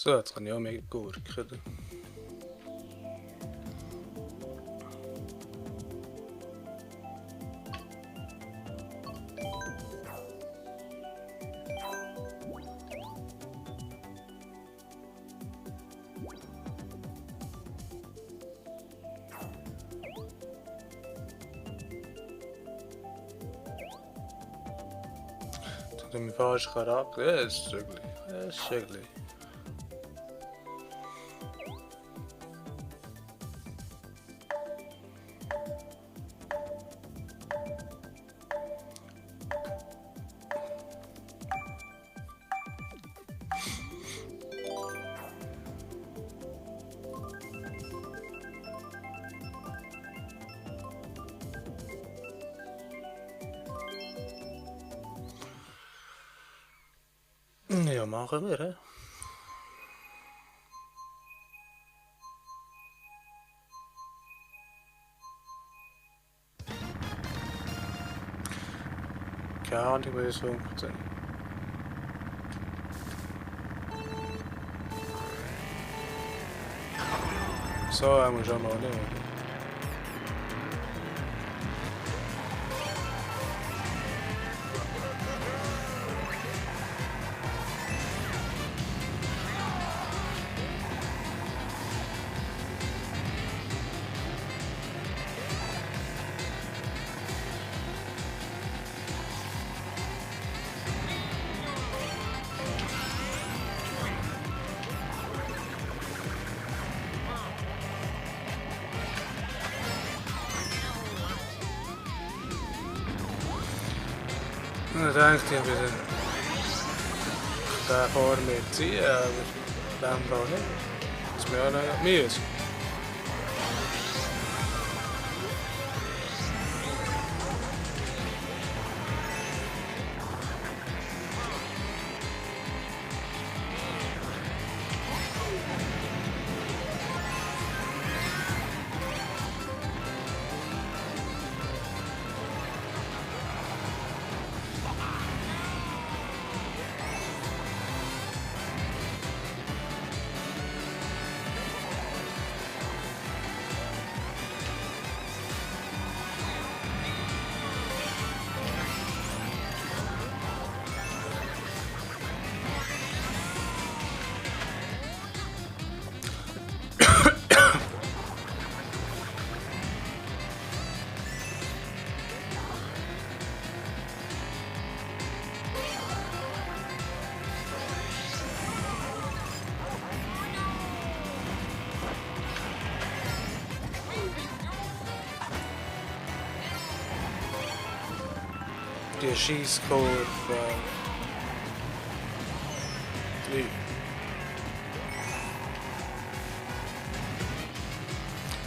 So, jetzt kann ich auch mehr Gurken. Dat mijn vader geraakt. Ja, dat is ugly. Dat is ugly. Ja, machen wir, hè? Keine Ahnung, wie das funktioniert. So haben wir schon mal nicht. Dan denkt hij weer daarvoor met zie dan wel niet. Dat is meer dan meer is. Die schießcode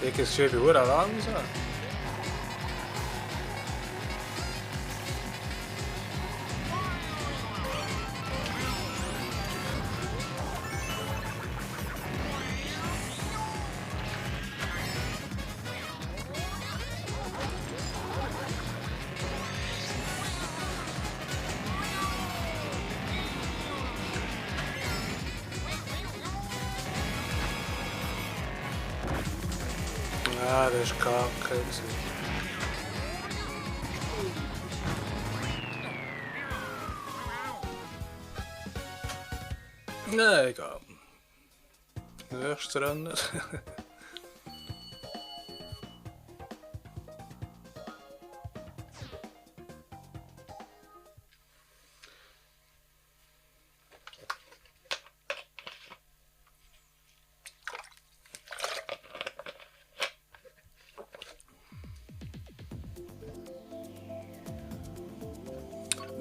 ik is weer hoe dat lang zo. Ja, dat is kacke. Nee, egal. Nächste Runde.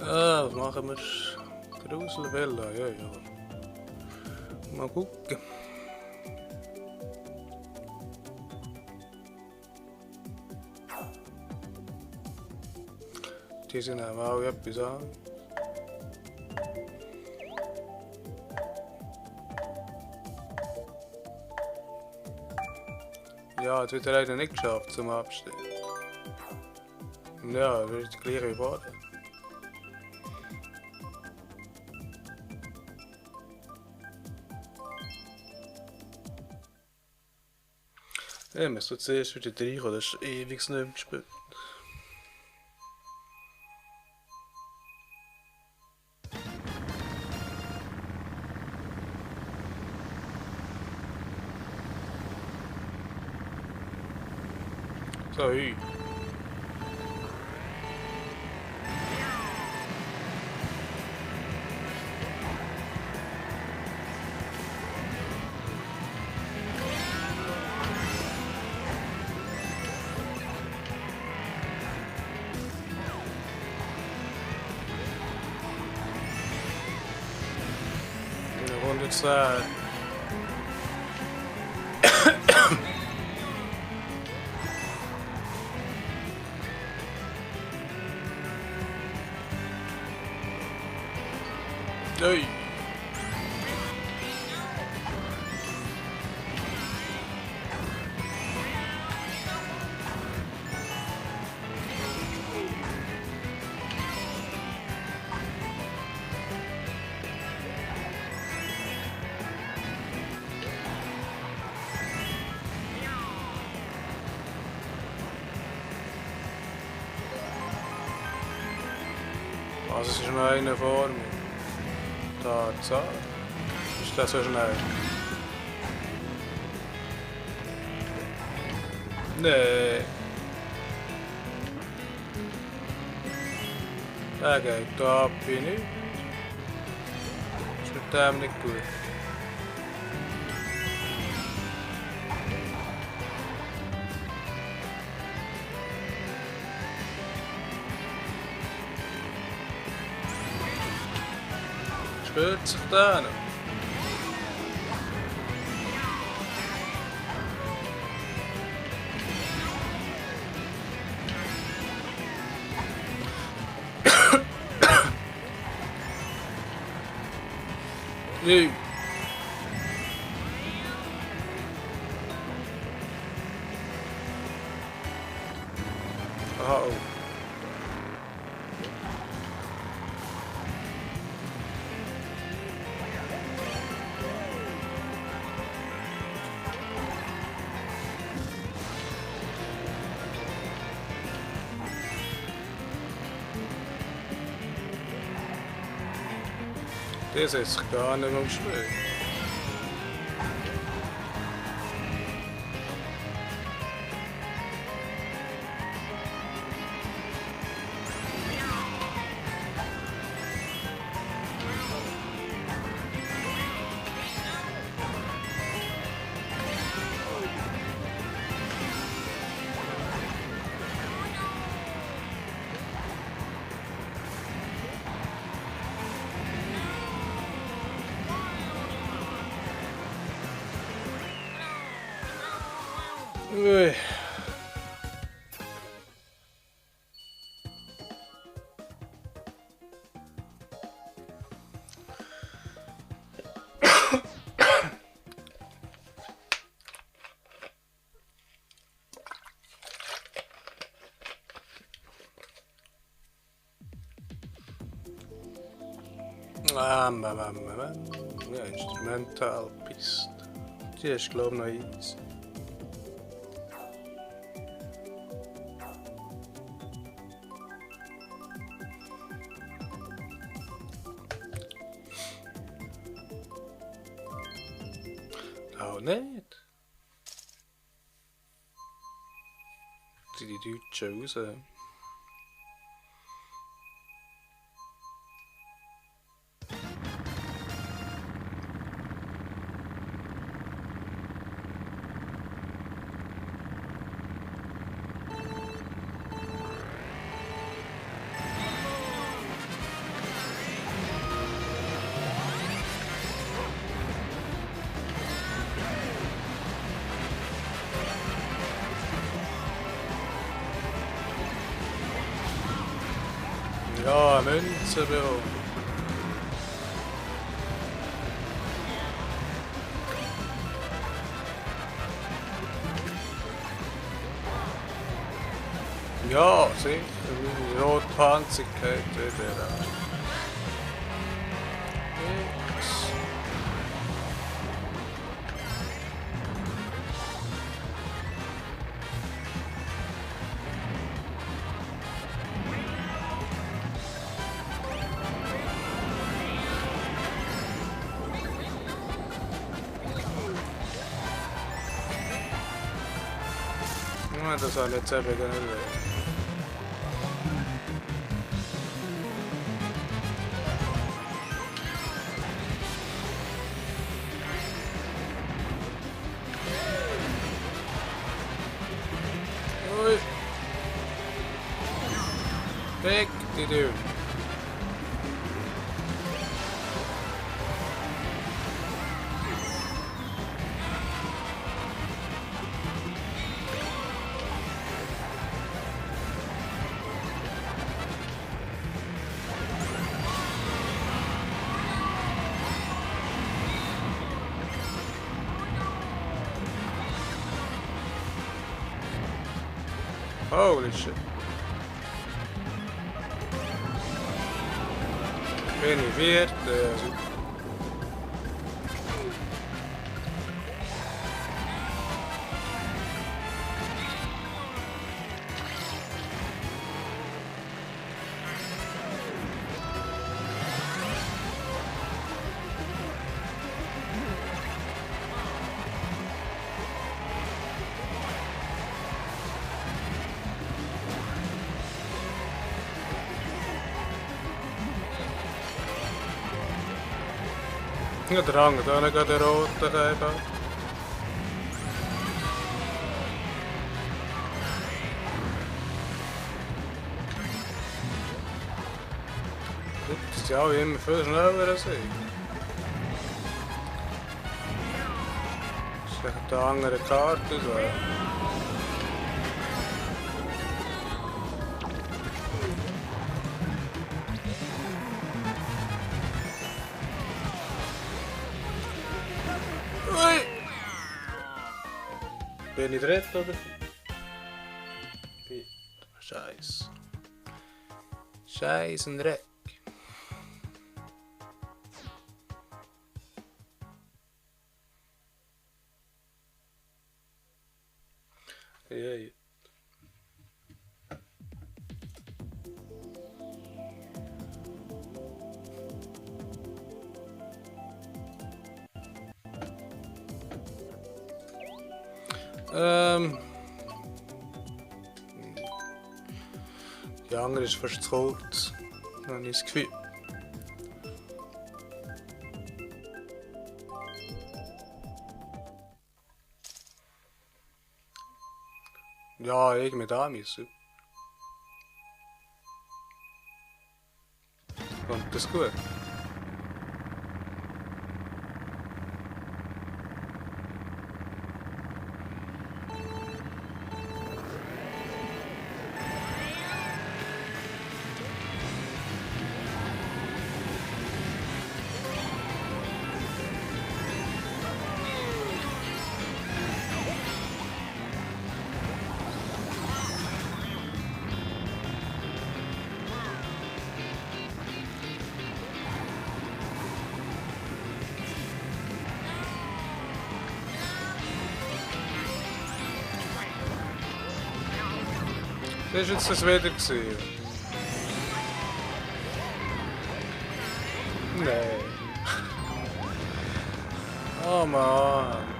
Was machen wir? Gruselvilla, ja, ja. Mal gucken. Die sind auch etwas an. Ja, het wird leider nicht geschafft zum Abstehen. Ja, das ist das gleiche wie vorher. Ja, müssen zuerst wieder reinkommen, das ist ewig nicht mehr gespielt. So, hey. Eine Runde Zeit. Hey. Also es ist noch einer vor mir. Tatsache. Ist das so schnell? Nee. Der geht da ab wie nicht. Ist mit dem nicht gut. Spürt sich der noch? Nee. Aha, oh. Der setzt sich gar nicht mehr am Spiel. Ui. Ja, Instrumentalpiste. Die ist, glaube ich, noch eins. Auch nicht. Die Deutschen raus. Ja, Münzen bekommen. Ja, sicher. Meine Rotpanzigkeit wieder an. Nix. Das habe ich jetzt eben nicht will. Ui. Weg, die Tür. Holy shit. Bin ich vierte. Ja, der Hang, da nicht der rote Käfer. Das ist ja auch immer viel schneller als ich. Das ist echt eine andere Karte. So. Bin ich dritt oder? Scheiß. Scheiß und Dreck. Yeah. Die andere ist fast zu kalt. Dann habe ich das Gefühl. Ja, irgendwie da müssen. Kommt das gut? Das war jetzt das Wetter. Nein. Oh Mann.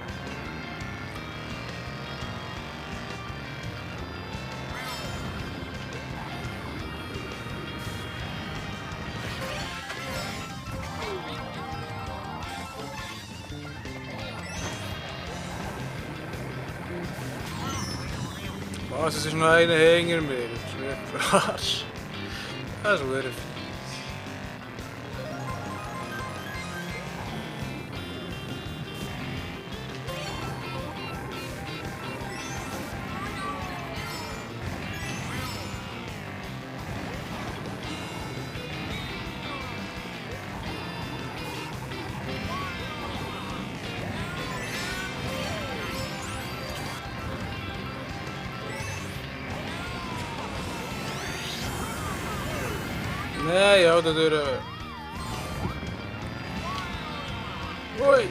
Was, es ist noch einer hinter mir. Das ist mir verarscht. Das ist wirklich fies. Nee, ja, da durch. Ui!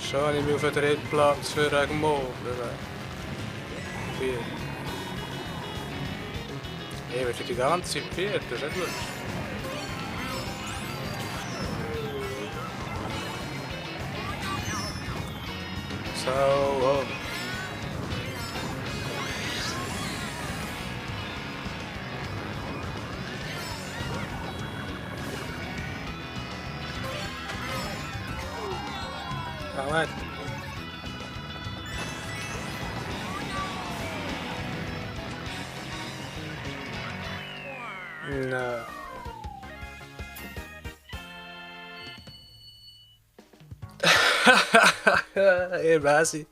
Schon habe ich mich auf den dritten Platz für einen Mob bewegt. Hey, wir sind die ganze Zeit viert, das ist nicht lustig. So, oh. Come on. No. Hey, Basi.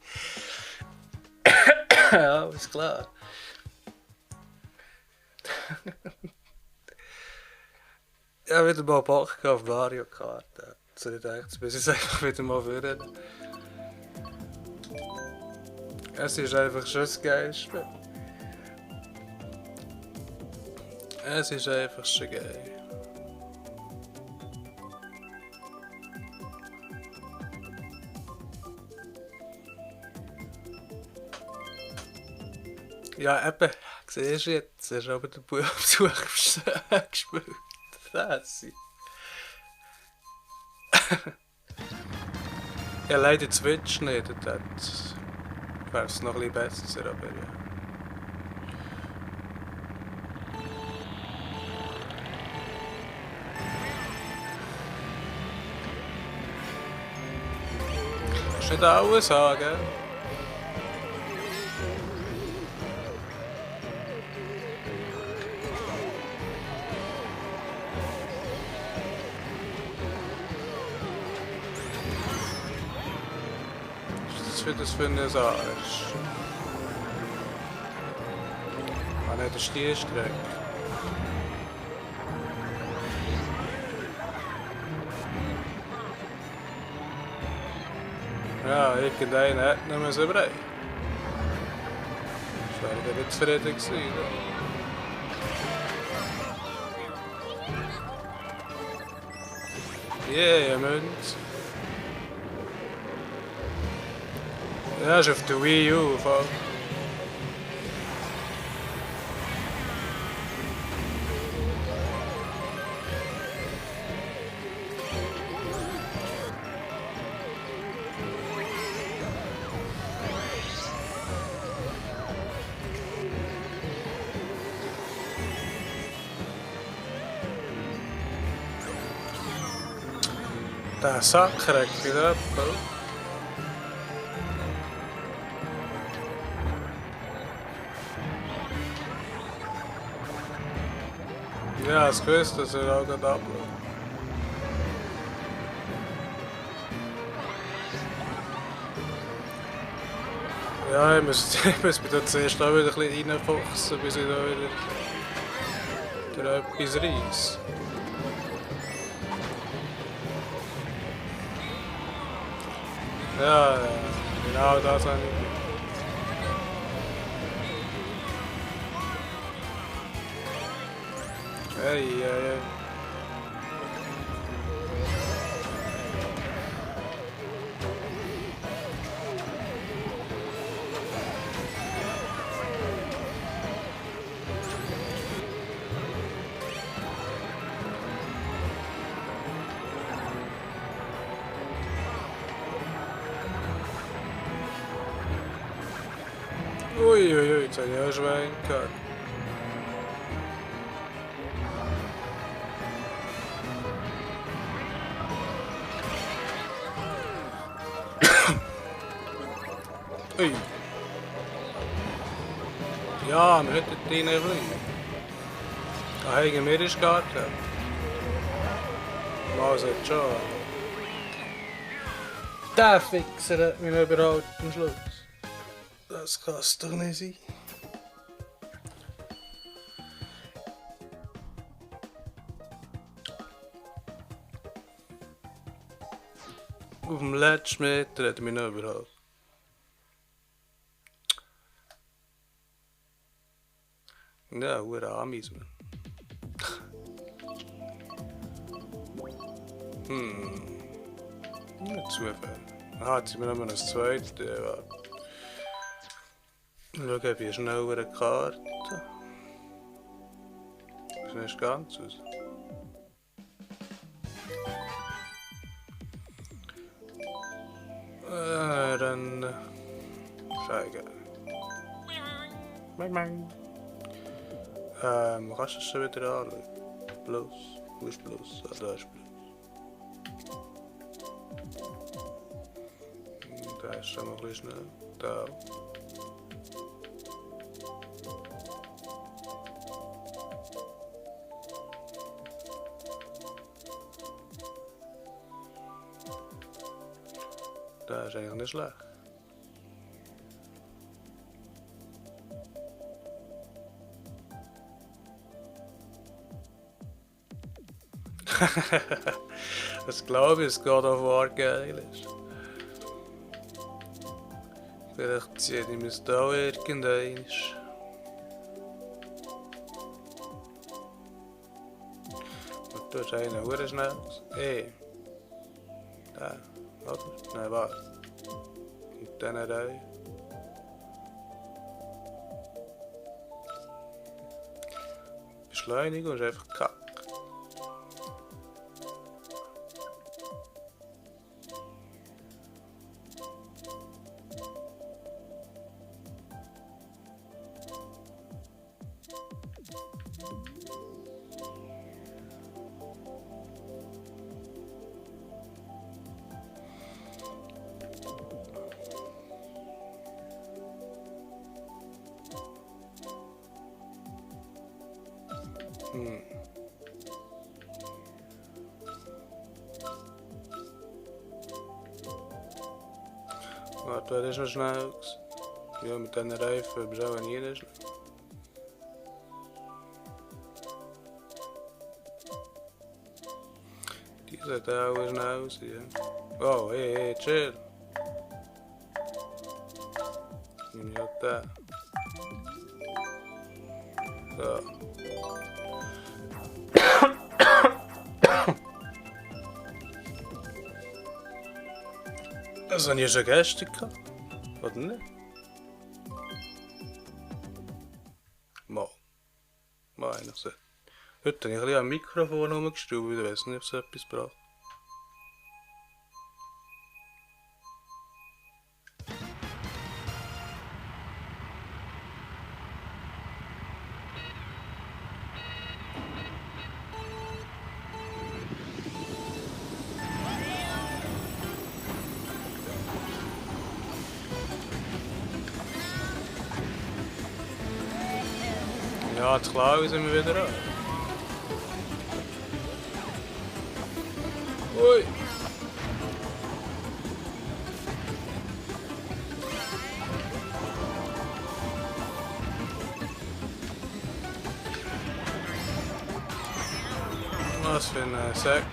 Ja, ist klar. Ich habe wieder mal Bock auf Mario Kart. So ich dachte, jetzt muss ich es einfach wieder mal führen. Es ist einfach schon ein geiles Spiel. Es ist einfach schon geil. Ja, eben, siehst du jetzt, hast du aber den Buchbesuch gespielt. Das ja, leider die Switch nicht, dann wäre es noch ein bisschen besser, aber ja. Kannst nicht alles sagen. Was ist das für ein Arsch? Ah ne, das ist die Strecke. Ja, irgendeiner hätte noch müssen brechen. Das wäre dann nicht zufrieden gewesen. Yeah, Münz. Ja, ist auf der Wii U. Voll. Der Sack kriegt wieder ab. Ja, es gewusst, dass er auch gerade abläuft. Ja, ich muss mich da zuerst auch wieder ein bisschen reinfuchsen, bis ich da wieder etwas reiss. Ja, genau das habe ich. Hey, hey, hey. Uiuiui, jetzt habe ich auch Schwein gehabt. Ui. Ja, wir hätten die nicht bringen. Da hängen wir ist Garten. Mal sagt schon. Der Fixer hat mich noch überholt am Schluss. Das kann es doch nicht sein. Auf dem letzten Meter hat er mich noch überholt. Ja, hure Amis, man. Nicht Zufall. Aha, jetzt sind wir noch das zweite. Schau, ob ich schnell eine Karte. Sieht nicht ganz aus. Dann... Scheiße. Kannst du es schon wieder anschauen? Plus. Wo ist Plus? Ah, da ist Plus. Da ist schon mal ein bisschen schnell. Da. Das ist eigentlich nicht schlecht. Das glaube ich, dass God of War geil ist. Vielleicht ziehe ich mir da irgendeins. Und du hast einen sehr schnell. Ey. Da. Oder? Nein, warte. Und dann rein. Beschleunigung ist einfach kack. Warte, das ist noch schnell. Ja, mit diesen Reifen bist du auch nie schnell. Die sollten auch schnell sein. Oh, hey, chill. Nimm ich halt den. So. Das habe ich schon gestern gehabt. Oder nicht? Mal. Mal eigentlich so. Heute habe ich ein bisschen am Mikrofon rumgestellt, weil ich weiß nicht, ob es etwas braucht. Ja, die Klaue sind wir wieder an. Ui! Was für ein Sack.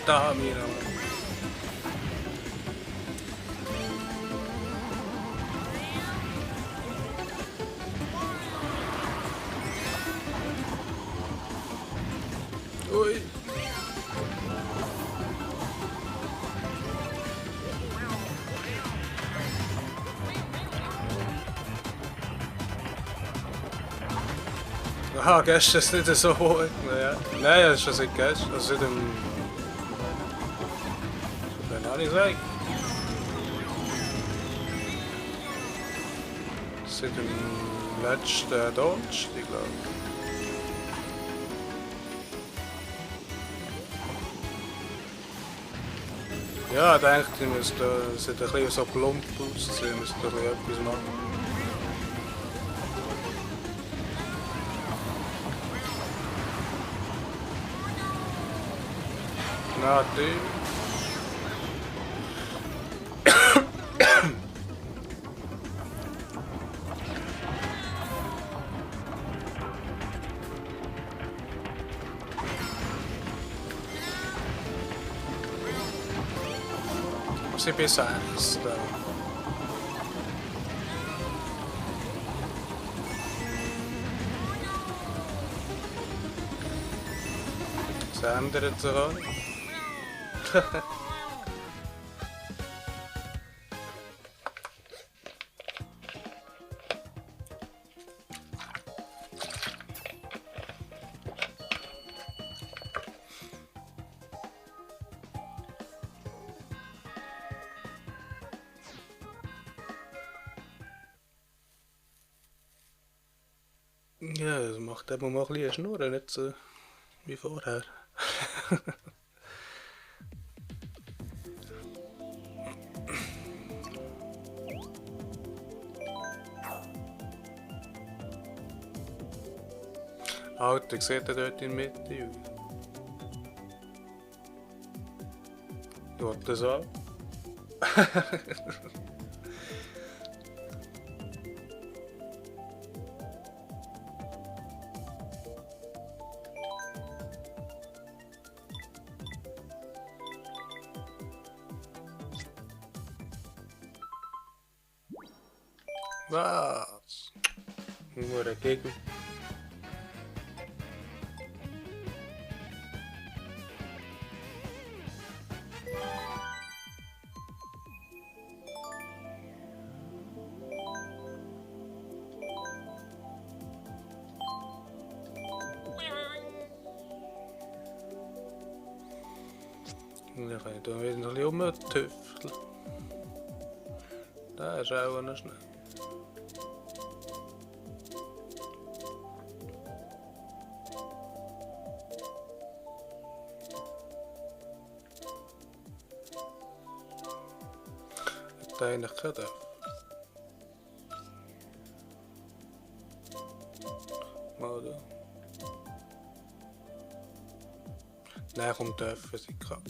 Da, mir noch. Ui. Aha, gestern ist nicht so hoch. Naja. Nein, das ist schon seit gestern. Also seit dem... Kann auch nicht sagen. Seit dem letzten Donnerstag, glaube ich. Ja, ich denke, es sieht ein bisschen so plump aus, wir müssen da etwas machen. Natürlich. Sie bis 6. Das ändert sich auch nicht. Ja, das macht eben mal ein bisschen Schnurren, nicht so wie vorher. Alter, sieht er dort in der Mitte? Schaut das an? Was? Nur ein Gegner. Dann kann ich da wieder noch ein bisschen rumtüfteln. Da ist auch noch schnell. Hat eigentlich keinen Dörf. Mal da. Nein, kommt dürfen sie krank.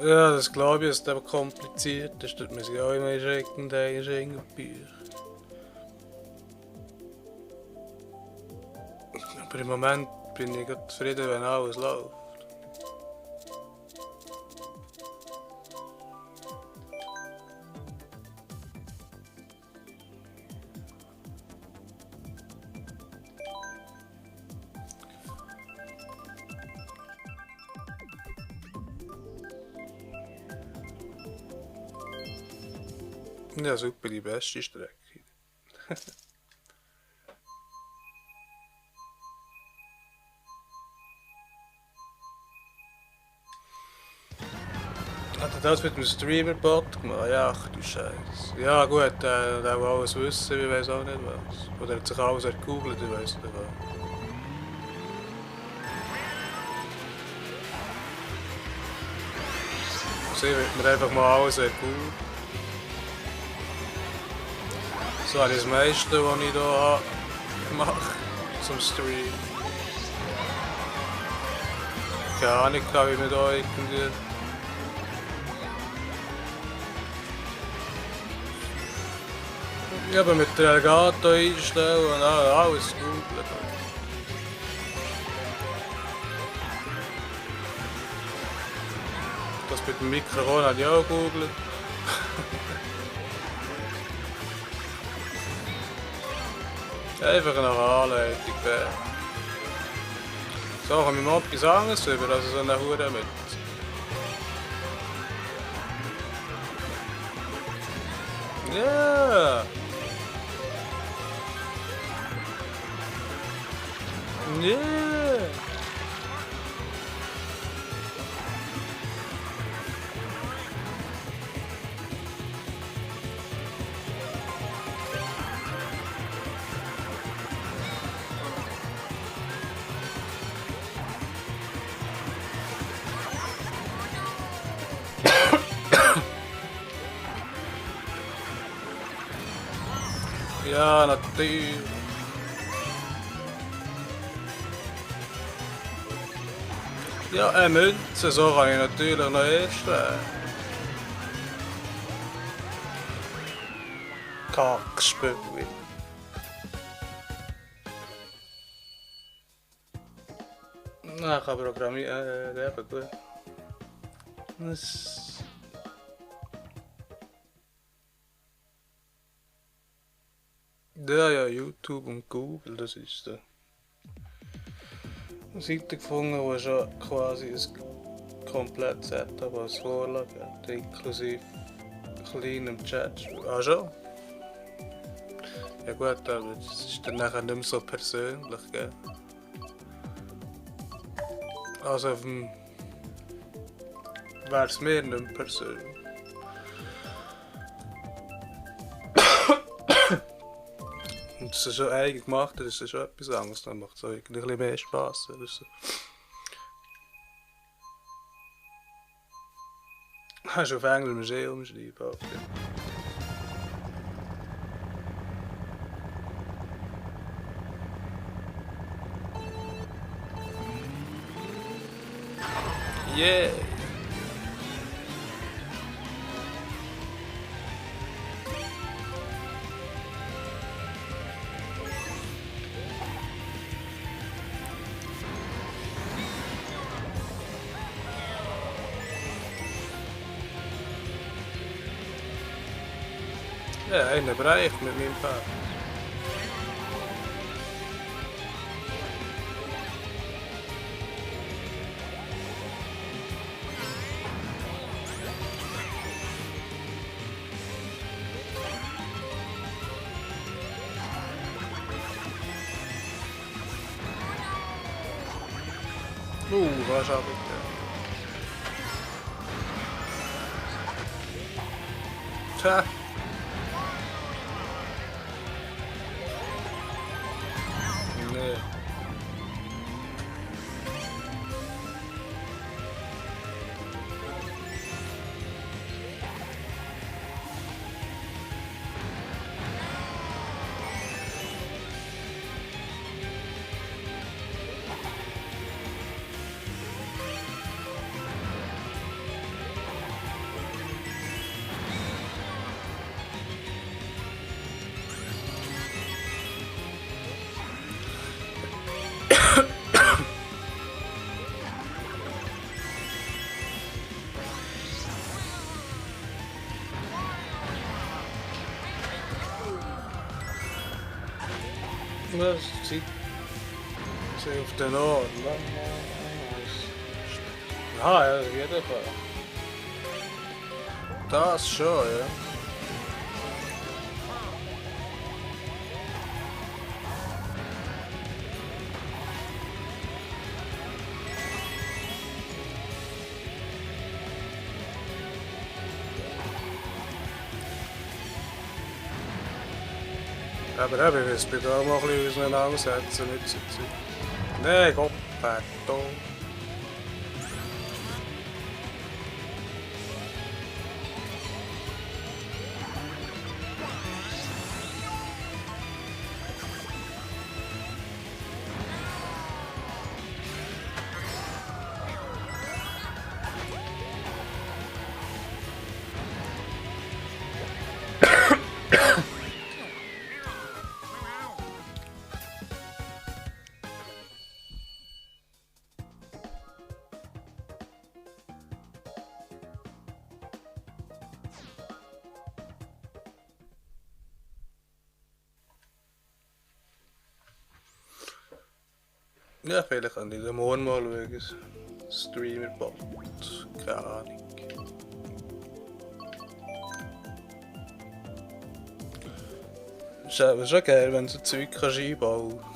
Ja, das glaube ich, ist aber kompliziert. Das tut man sich auch immer irgendein Bücher. Aber im Moment bin ich gerade zufrieden, wenn alles läuft. Ja, super, die beste Strecke. Hat er das mit dem Streamer-Bot gemacht? Ja, ach du Scheiße. Ja gut, der will alles wissen, ich weiß auch nicht was. Oder er hat sich alles ergoogelt, ich weiß nicht was. Also ich würde mir einfach mal alles ergoogeln. So habe ich das meiste, was ich hier mache zum Stream. Keine Ahnung, wie man da irgendwie... Ja, aber mit der Elgato einstellen und alles googeln. Das mit dem Mikrofon habe ich auch gegoogelt. Einfach nach Anleitung. So, kann ich mal etwas anderes über, also so eine Hure mit. Ja! Ja! Ja, natürlich. Ja, eine Münze, so kann ich natürlich noch erst. Kackspiel. Na, ich kann programmieren, eben gut. Das... Ja, YouTube und Google, das ist da. Eine Seite gefunden, wo schon quasi ein komplettes Setup als Vorlage hat, inklusive kleinem Chat. Ah schon? Ja gut, aber das ist dann nachher nicht mehr so persönlich, gell? Also wäre es mir nicht mehr persönlich. Und das ist schon eigen gemacht, das ist schon etwas anderes, dann macht es auch irgendwie ein bisschen mehr Spass. Also. Hast du auf Englisch Museum schreiben, okay. Yeah! Ja, einer bereicht mit meinem Pferd. Was habe ich denn? Tja. Nee. Was sieht sie auf den Norden? Ja, auf jeden Fall. Das schon, ja. Aber eben, wir müssen da mal ein bisschen auseinandersetzen mit so Zeug. Nein, Gott, pardon. Ja, vielleicht kann ich den morgen mal schauen. Streamerbot. Keine Ahnung. Ist aber schon geil, wenn du so Zeug einbauen kannst.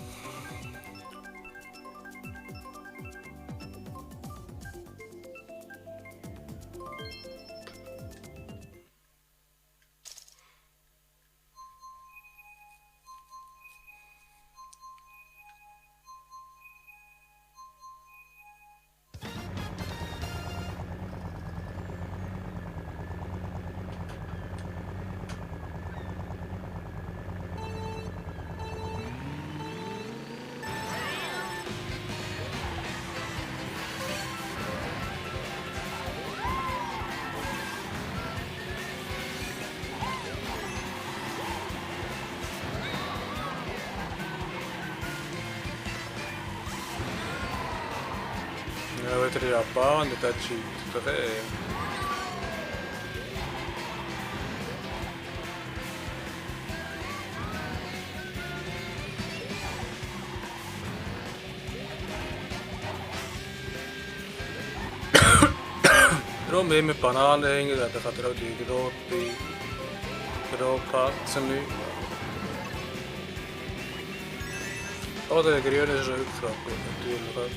wieder Japan und dort scheint doch eh. Darum immer Bananen hängen, dann kann er auch die rote Katze nicht machen. Oder der grüne ist Rückgrat, natürlich auch.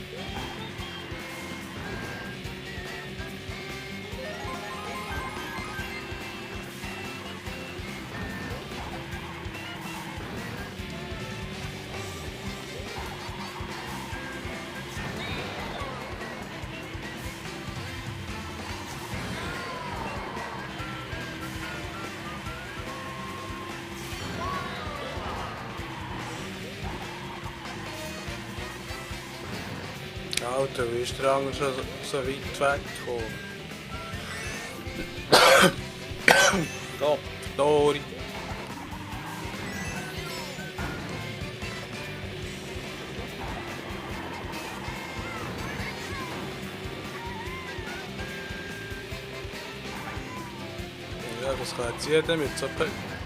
Alter, wie ist der andere so weit weggekommen? Gott, Dori. Ja, das kann jetzt jeder mit so Pöcken.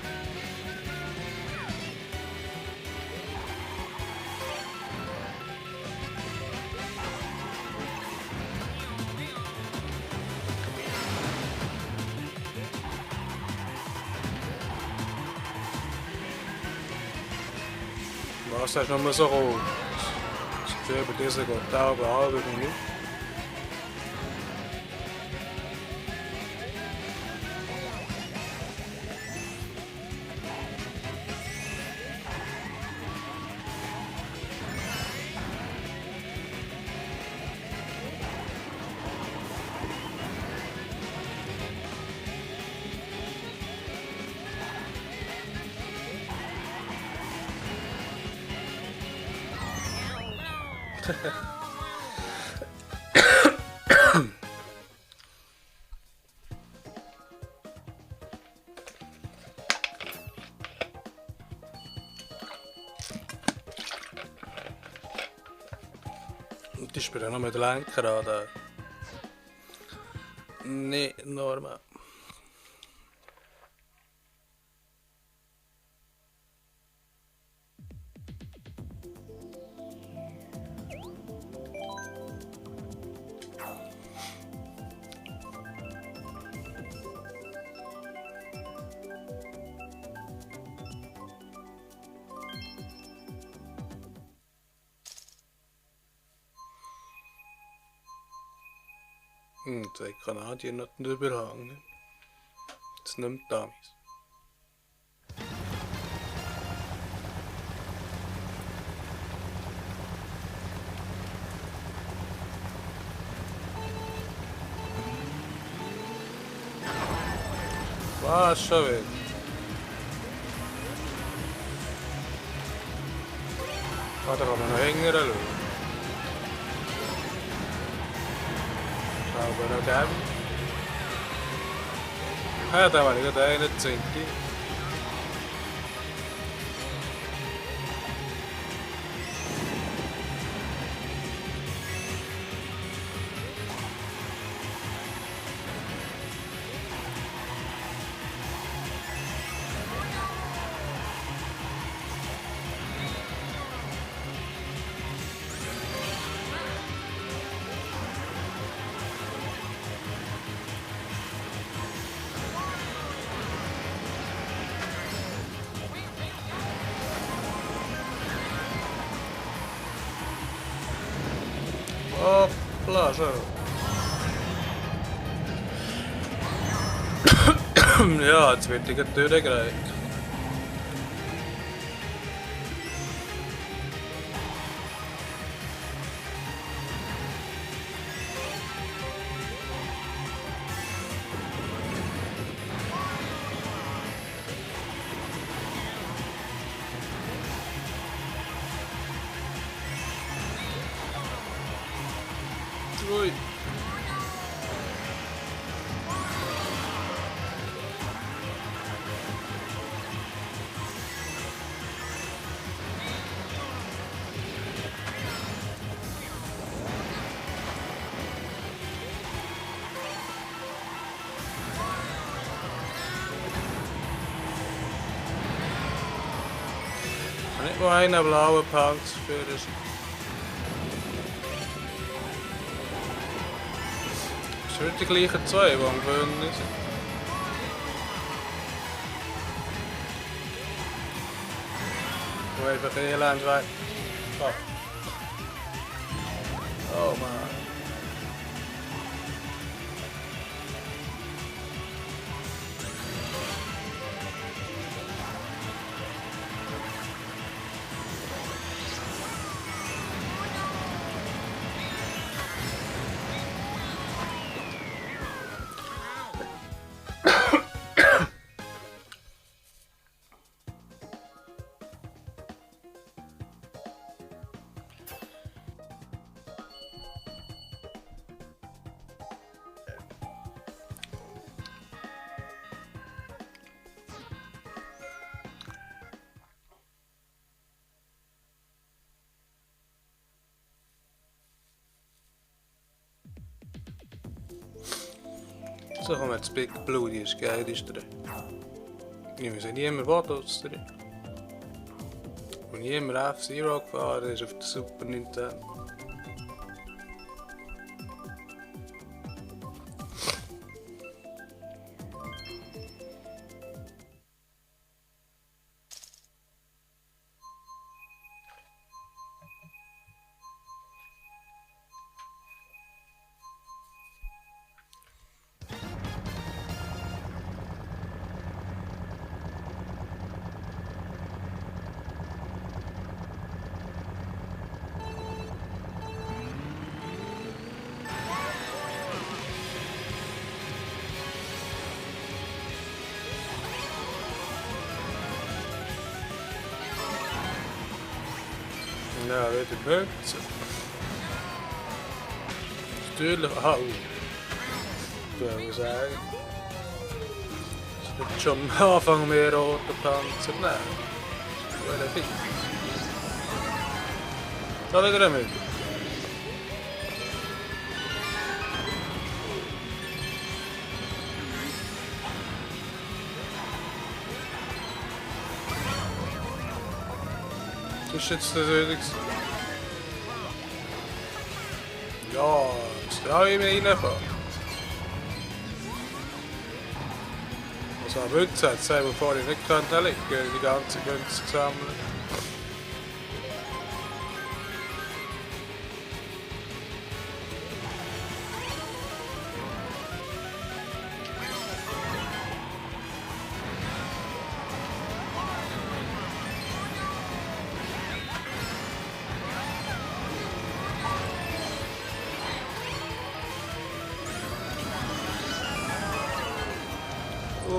Was hast du noch mal so rot? Das Gefühl, bei dieser geht die Augen an, aber nicht. Und die spielen noch mit Lenker an. Da. Nicht normal. Der Kanadier hat den Überhang. Ne? Das nimmt Damis. Was schon wieder? Ah, da kann man noch hängen schauen. Aber noch geben. Ja, da war ich gerade 21. Hoppla, so. Ja, jetzt wird die durchgereicht. Ui. Nicht mal einen blauen Panzer für das. Es sind die gleichen zwei, die am Gewöhnen sind. Wo einfach elend weg. Oh man. So kommen jetzt Big Blue, die ist geil, die ist drin. Ich weiß nicht immer, was dort drin. Und niemand F-Zero gefahren ist auf der Super Nintendo. Ja, wieder Münzen. Natürlich. Ah, ich muss sagen. Es wird schon am Anfang mehr rote Panzer nehmen. Das wäre fix. Da wieder ein Münzen. Das ist jetzt natürlich. Ja, jetzt traue ich mich reinfahren. Also am Münzen hat es selber vorher nicht liegen, die ganze Münze gesammelt.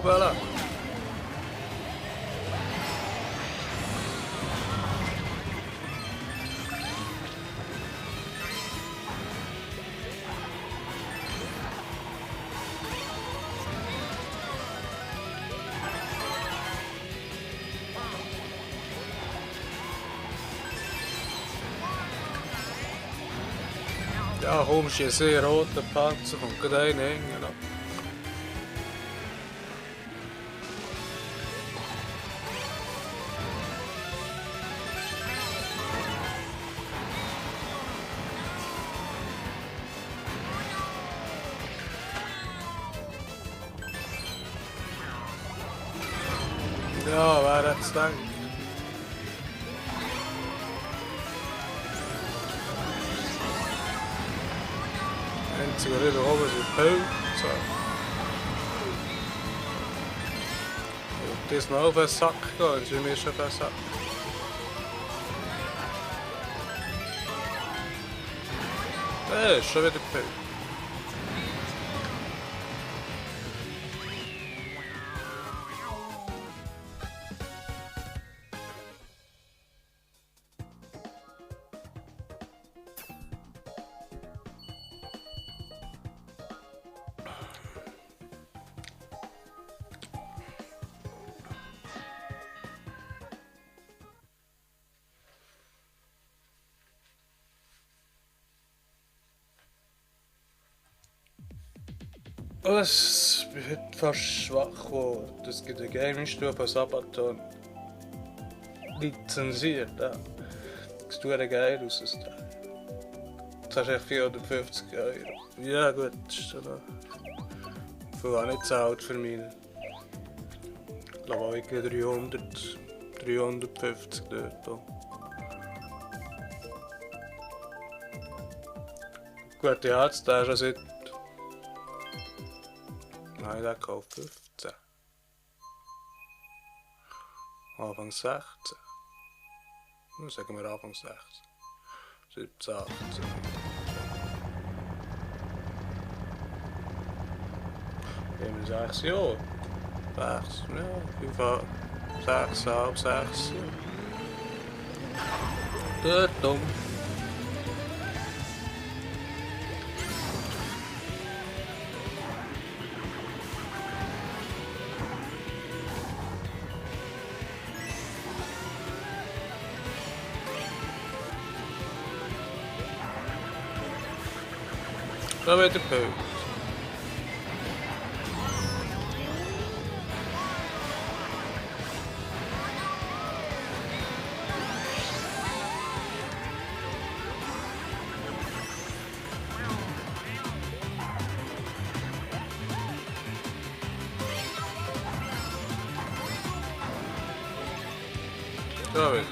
Voilà. Ja, kommst du sehr roter Panzer, kommt gerade einen hängen. Ja, wer hätte es gedacht? Einzige wieder oben sind Pilze. Das noch auf den Sack gehen, das ist mir schon auf den Sack. Das ist schon wieder Pilze. Es wird fast schwach geworden. Es gibt eine Game-Stufe von Sabaton. lizenziert. Ja. Das sieht geil aus, das Teil. Das hast du echt 450 €. Ja gut, das ist schon auch nicht zu alt für mich. Ich glaube ich 350 dort. Gut, ja, jetzt der ist ja seit... Nein, der gekauft 15. Anfang 16. Sagen wir Anfang 16. 17, 18. Haben wir 6 Jahre? 6, ja, 5, 6, halb 6. Dort dumm. Da wird der Punkt. Da wird.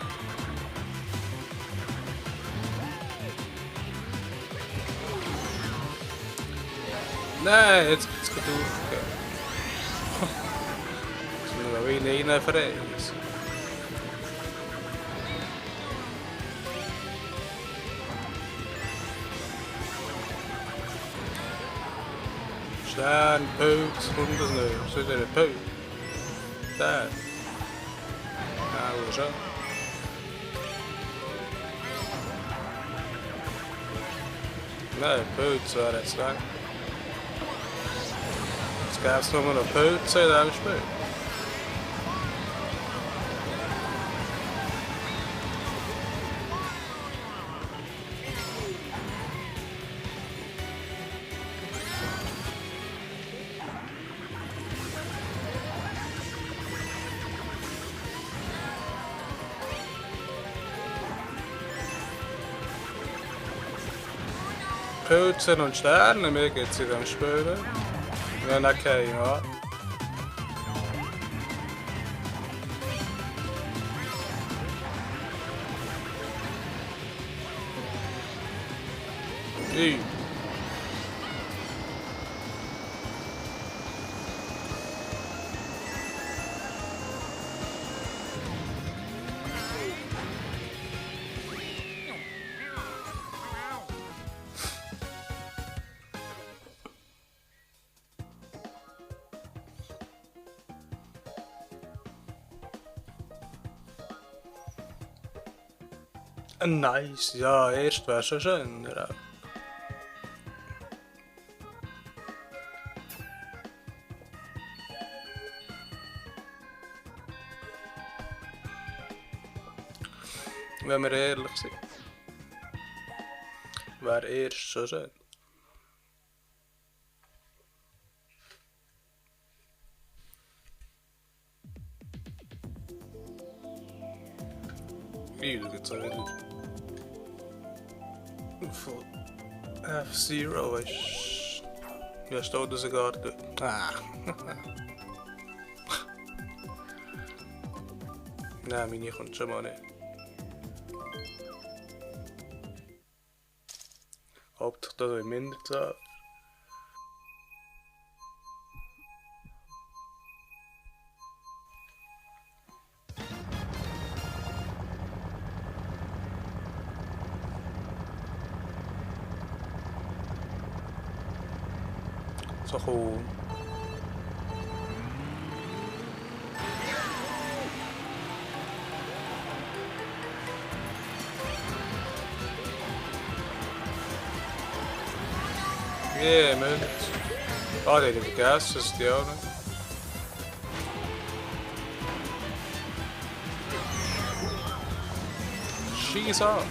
Nein, jetzt geht's gut aufgehen. Jetzt müssen wir wieder reinfräsen. Stern, Pilz, kommt das nicht. Was ist denn ein Pilz? Der. Ja, wo schon? Nein, Pilz wäre jetzt weg. Jetzt gäbe es nur noch Pilze in diesem Spiel. Pilze und Sterne, mir geht's in dem Spiel. Wenn er keinen hat. Hey. Nice, ja, erst wäre schon schöner. Wenn wir ehrlich sind, wäre erst schon schön. Wie, da geht's auch wieder. Von F-Zero, weißt du? Ja, steht da sogar dort. Ah. Nein, meine kommt schon mal nicht. Hauptsache da in Minderzahl. So cool. Yeah, man. Oh, die hebben gas, dus die ook nog. Schieß auf.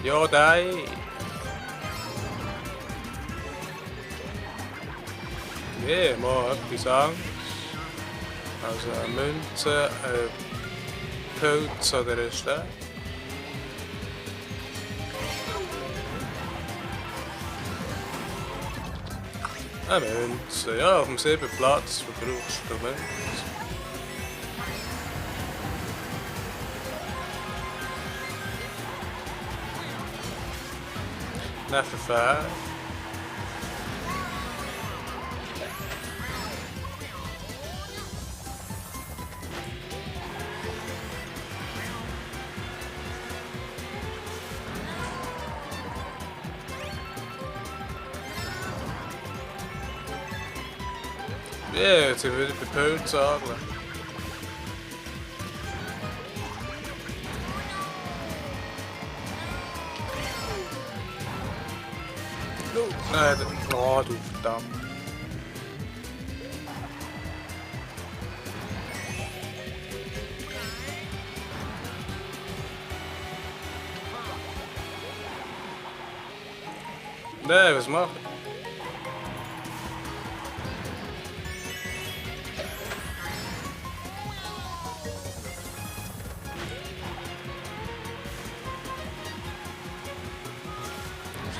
Ja, dai. Yeah, mal etwas Angst. Also eine Münze, ein Pilz oder ein Stein. Eine Münze, ja, auf dem 7. Platz verbrauchst du Münze. Dann verfehlt. Ja, jetzt sind wir wieder bei Pilzen angelegt. Nein, oh du verdammt. Nein, was macht er?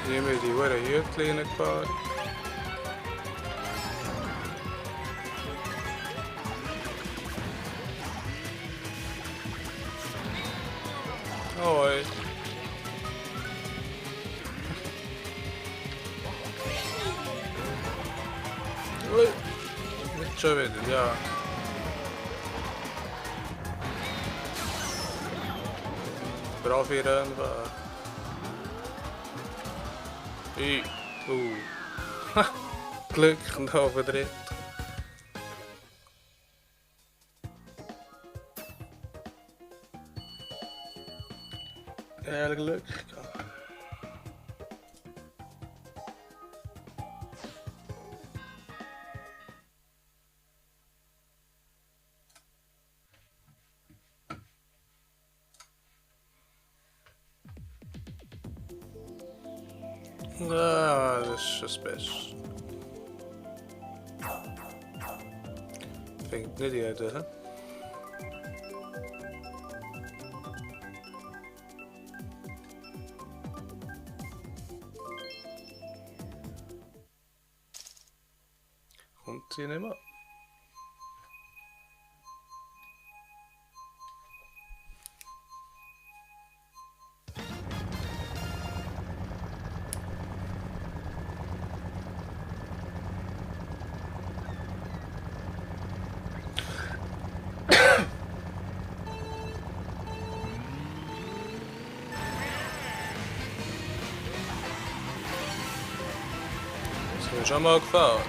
Nehmen wir die Uhren Hütchen gefahren. Hoi. Ui. Nicht schon wieder, ja. Profi-Rennwagen. Ha, Glück noch verdreht. Ja, Glück gehabt. Ja, das ist schon das Beste. Fängt nicht jeder, hä? Kommt sie nicht mehr? Ist mir schon mal gefallen.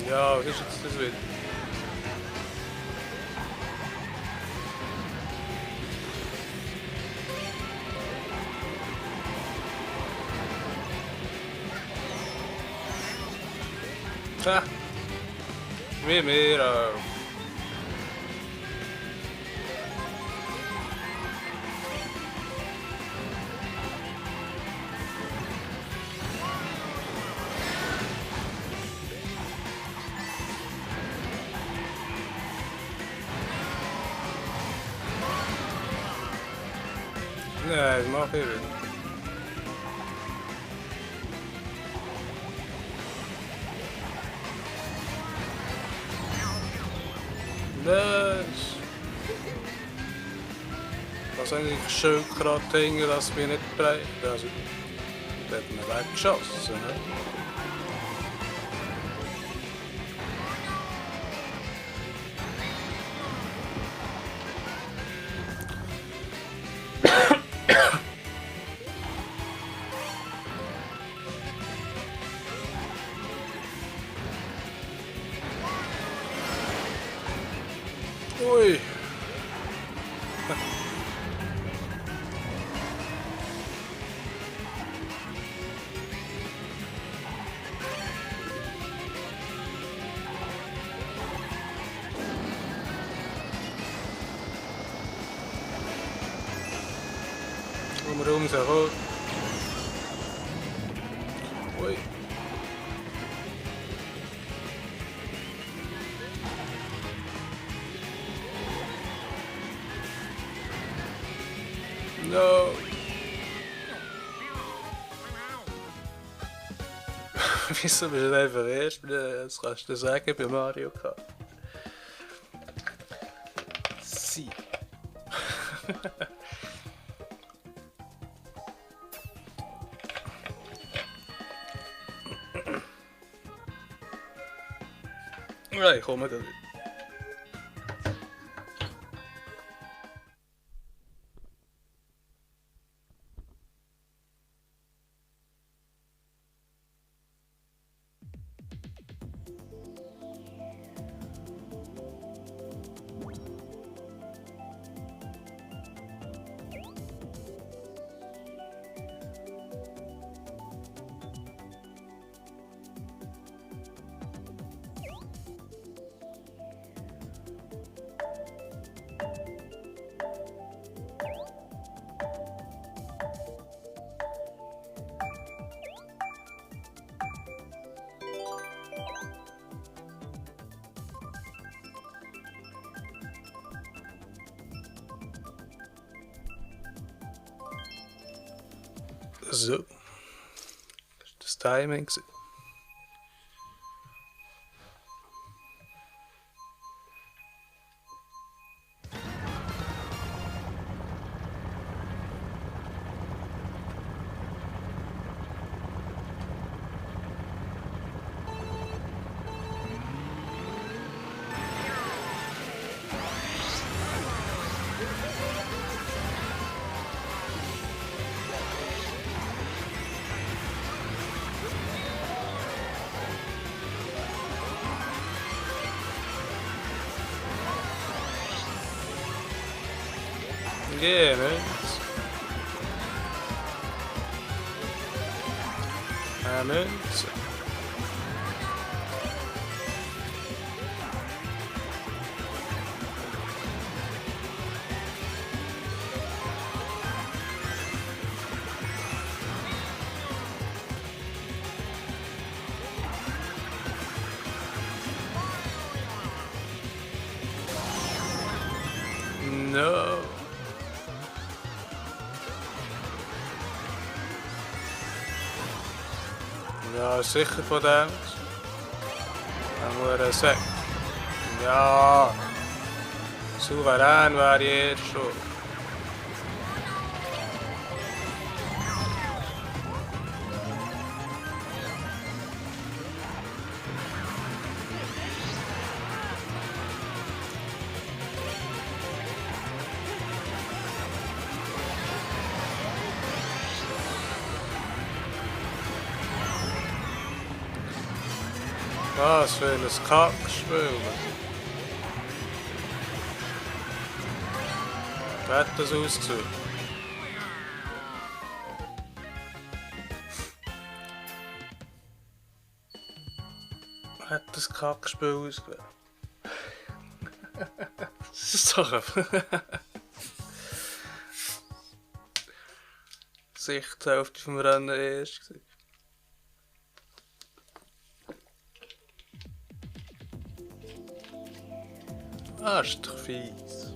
Ja, was ist jetzt das wieder? Tja, wie mir auch. Nee, das mag ich nicht. Das was eigentlich schön gerade hängen, dass wir nicht breit. Also, da hat man weggeschossen. Ne? Ui. Komm so hoch. Ui. No. Wieso bist du einfach erst? Das kannst du sagen bei Mario Kart. Sie. Ja, ich komme da wieder. So. Das Timing. Yeah, man. Amen. No. Ja, sicher von dem. Dann muss er sagen. Ja. Souverän wäre ich erst schon. Was für ein Kackspiel. Wie hat das ausgesehen? Wie hat das Kackspiel ausgesehen? Das ist doch einfach... Sicht die Hälfte vom Rennen erst gewesen. Ah, ist doch fies.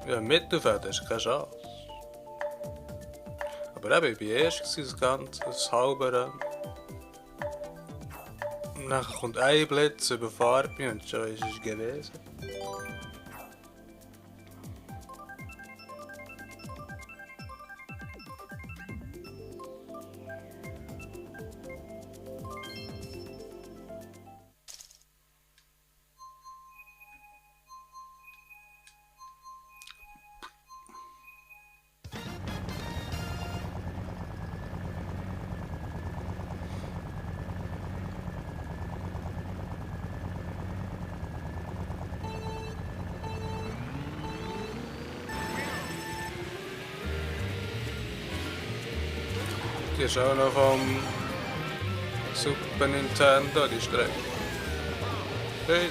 Ja, im Mittelfeld hast du keine Chance. Aber eben, ich war erst das ganze, das halbe Rennen. Und dann kommt ein Blitz, überfahrt mich und schon ist es gewesen. Die ist auch noch vom Super Nintendo, die Strecke. Okay.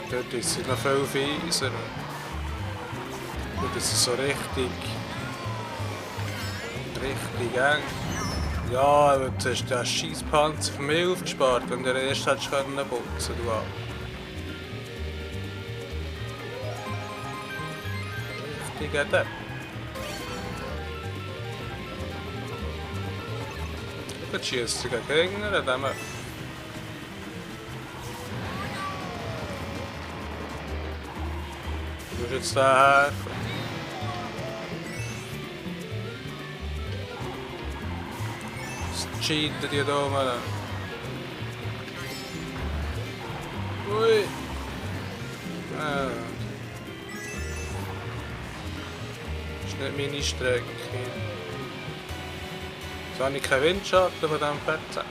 Dort ist sie noch viel fieser. Und das ist so richtig eng. Ja, aber du hast den Scheisspanzer für mich aufgespart, wenn du den erst hättest putzen können, du auch. Richtig Depp. Jetzt schießt sie gegen Gegner, dem du musst jetzt daher. Das cheaten die da oben. Ui. Ah. Das ist nicht meine Strecke. Jetzt habe ich keinen Windschatten von diesem PC.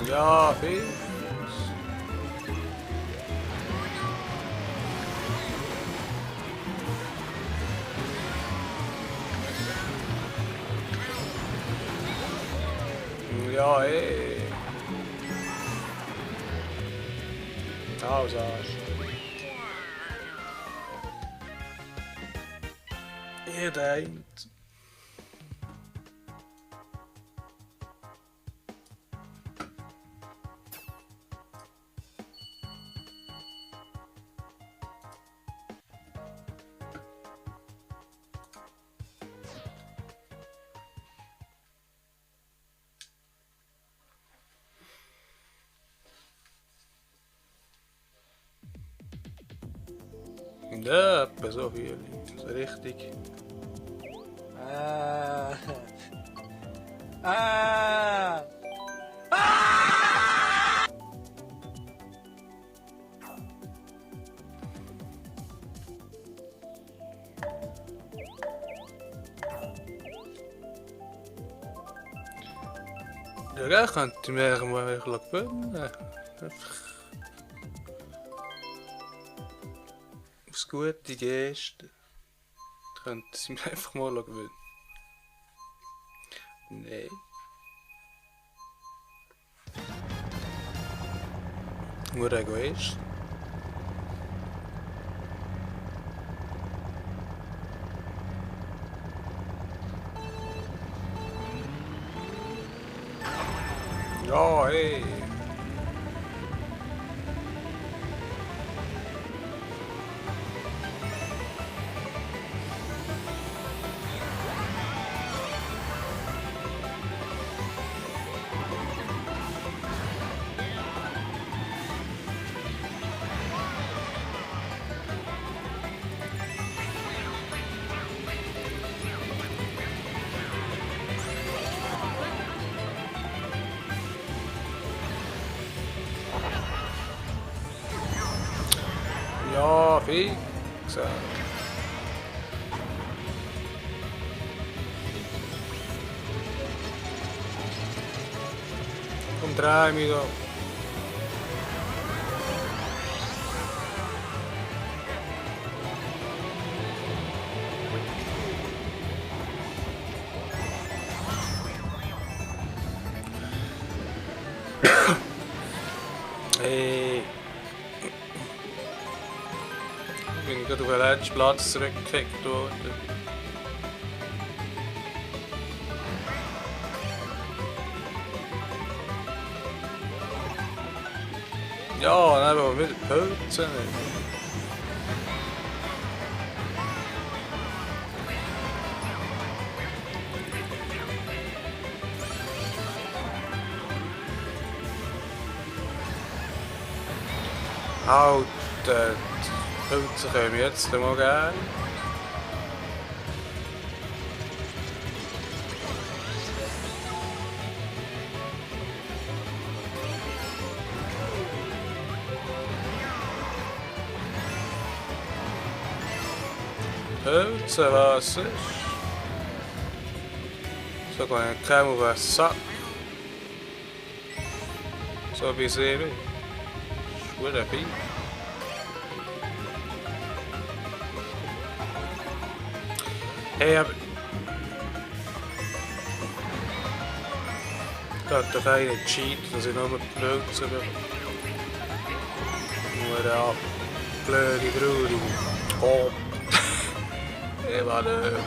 Ja, viel. Ja, ey. Also, ihr denkt. Ja, etwa so viel. So richtig. Ja, könnte ich mir mal gewinnen. Aufs gute Geste. Könnte sie mir einfach mal gewinnen. Nein. Nur Egoist. Ja, hey. Ja, fix. Komm, dreh mich da. Hey. Ich bin gerade auf den letzten Platz zurückgekickt worden. Ja, dann haben wir wieder Pilze. Halt, die Pilze können wir jetzt mal geben. Utse var så kan jag kan vara satt. Så vi ser det. Vad är fint. Hej. Totta kai ne cheat, siinä on löytyy. Voidaan blödi brudi. Oh. Det var det.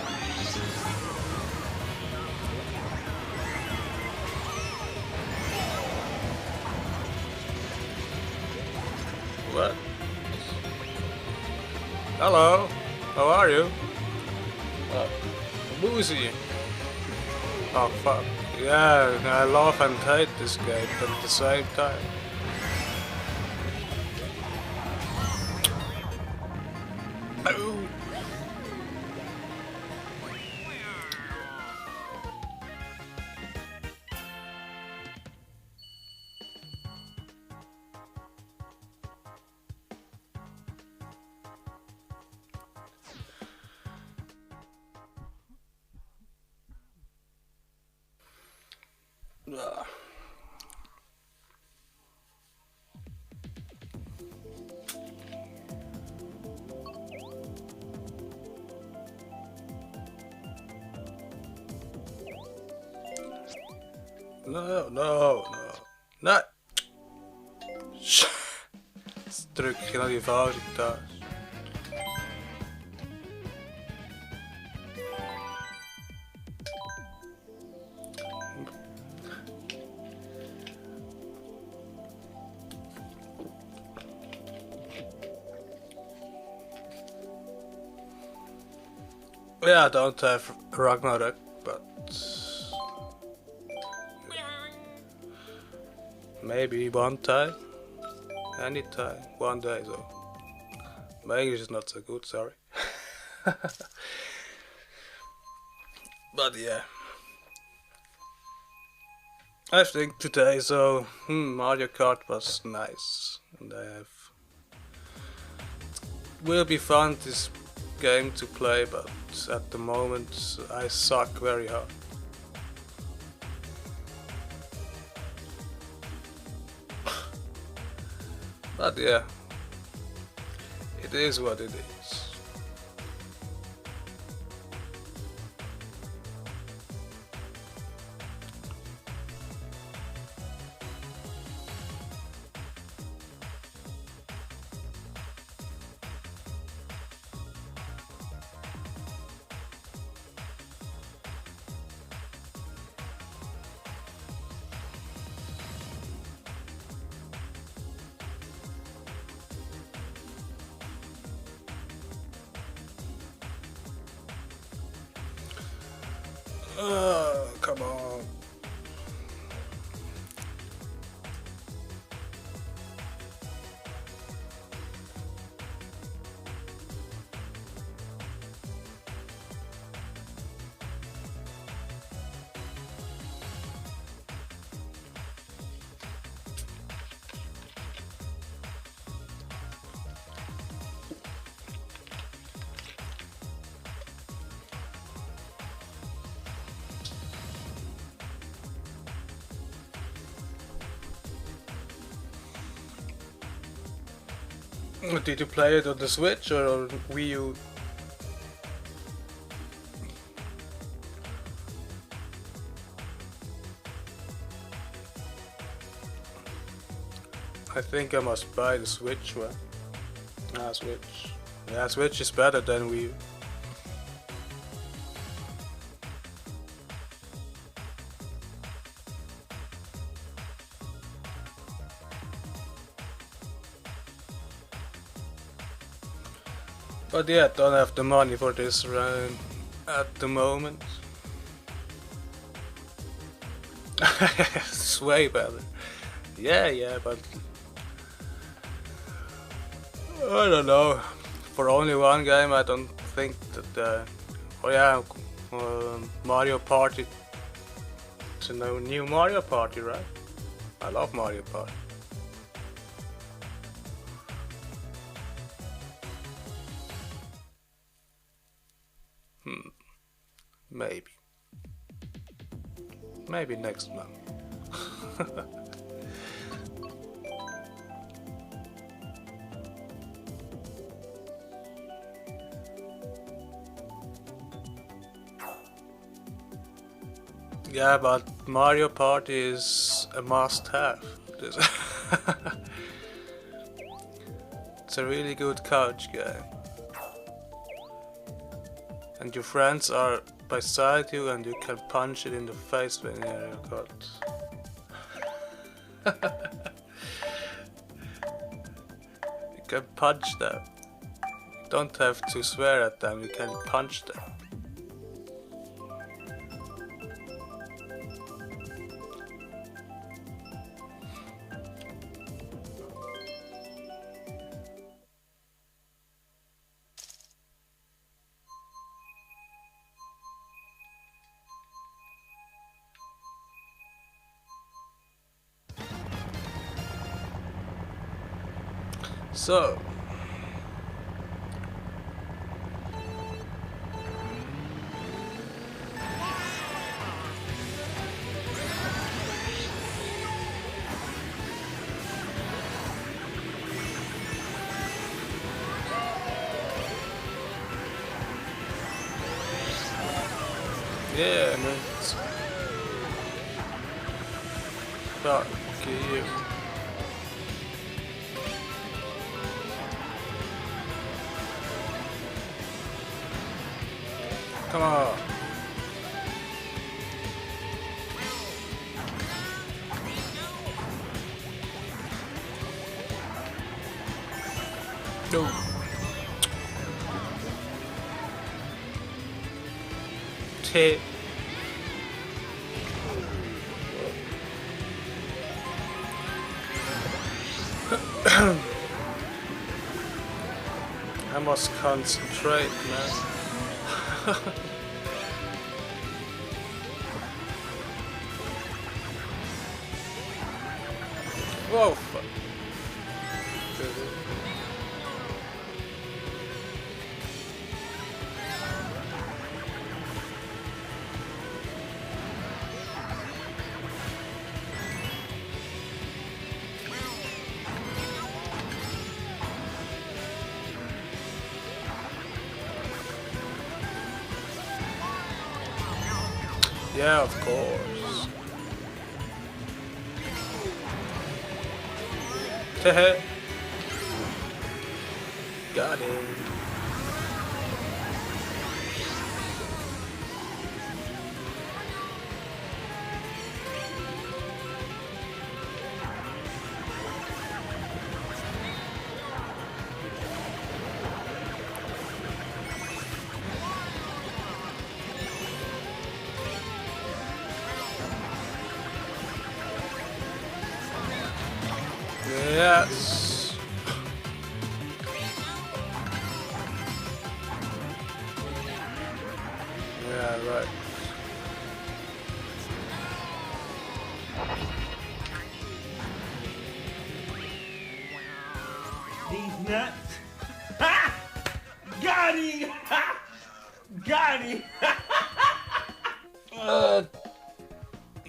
What? Hello. How are you? Boozy. Oh fuck. Yeah, I love and hate this game at the same time. No. Tryck die fout taas. Yeah, I don't have Ragnarok, but maybe one time, anytime, one day though. My English is not so good, sorry. But yeah, I think today so Mario Kart was nice, and will be fun this game to play, but at the moment I suck very hard. But yeah, it is what it is. Come on. Did you play it on the Switch or on Wii U? I think I must buy the Switch one. Switch. Yeah, Switch is better than Wii U. But yeah, don't have the money for this run at the moment. It's way better. Yeah, but I don't know. For only one game, I don't think that. Oh yeah, Mario Party. It's a new Mario Party, right? I love Mario Party. Maybe. Maybe next month. Yeah, but Mario Party is a must-have. It's a really good couch game. And your friends are beside you and you can punch it in the face when you're caught. You can punch them. You don't have to swear at them, you can punch them. So, yeah, and it's fuck you. Come on. No. T. I must concentrate, man. Whoa, fuck. Yeah, of course. Hehe. Got it. Yes. Yeah, right. These nuts. Ha! Got him! Ha! Got him!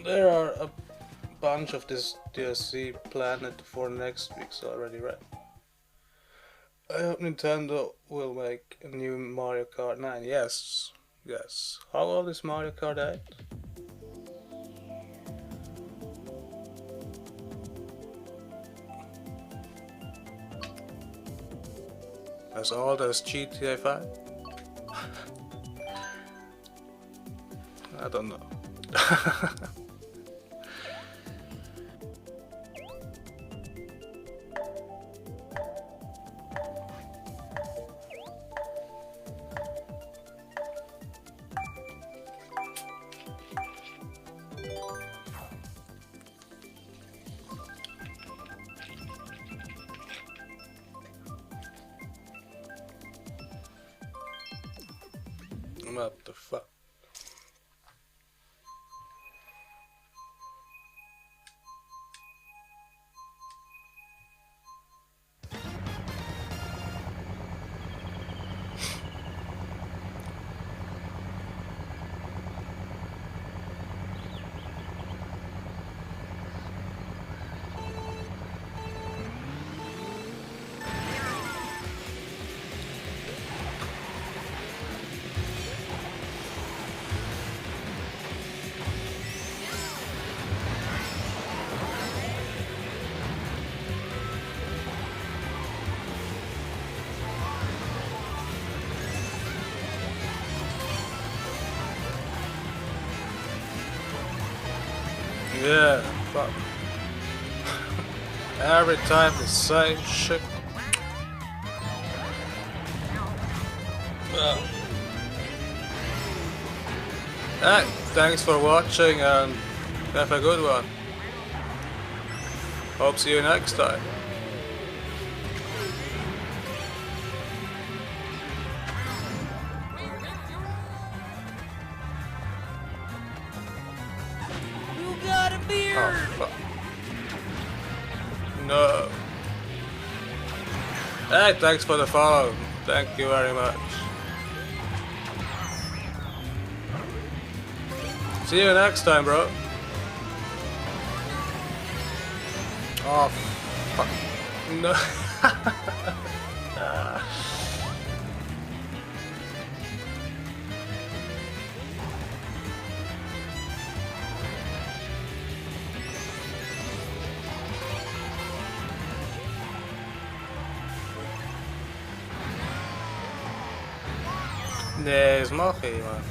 There are a bunch of this DLC planned for next week's already, right? I hope Nintendo will make a new Mario Kart 9. Yes. Yes. How old is Mario Kart 8? As old as GTA 5? I don't know. What the fuck? fuck. Every time the same shit. Hey, thanks for watching and have a good one. Hope see you next time. You got a beard! Oh, fuck. No. Hey, thanks for the follow. Thank you very much. See you next time, bro. Oh, fuck. No. Nee, das mach ich, Mann.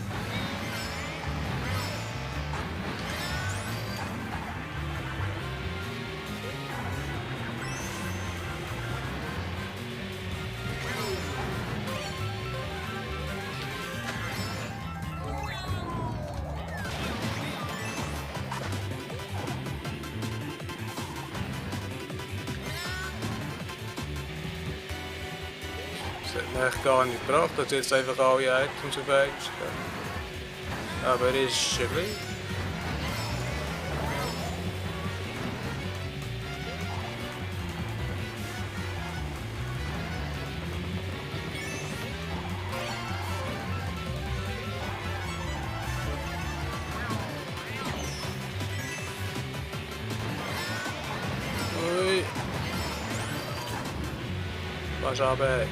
Das hat mir echt gar nicht gebracht, dass jetzt einfach alle Items auf eins gehen. Aber ist ja gleich. Ui. Was aber?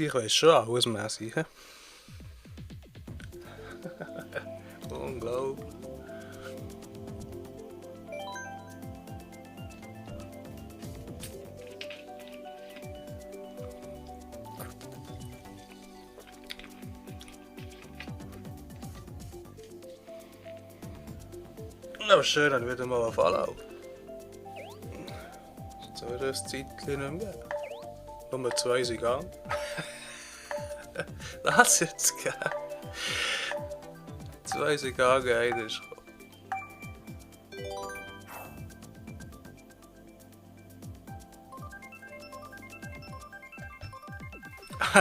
Ich weiß schon alles mäßig. Unglaublich. Aber schön, dann wieder mal auf Anlauf. Jetzt soll das Zeitchen nicht mehr geben. Nummer 2 ist gegangen. Lass jetzt gehen. 2 sind gegangen, einer ist gekommen.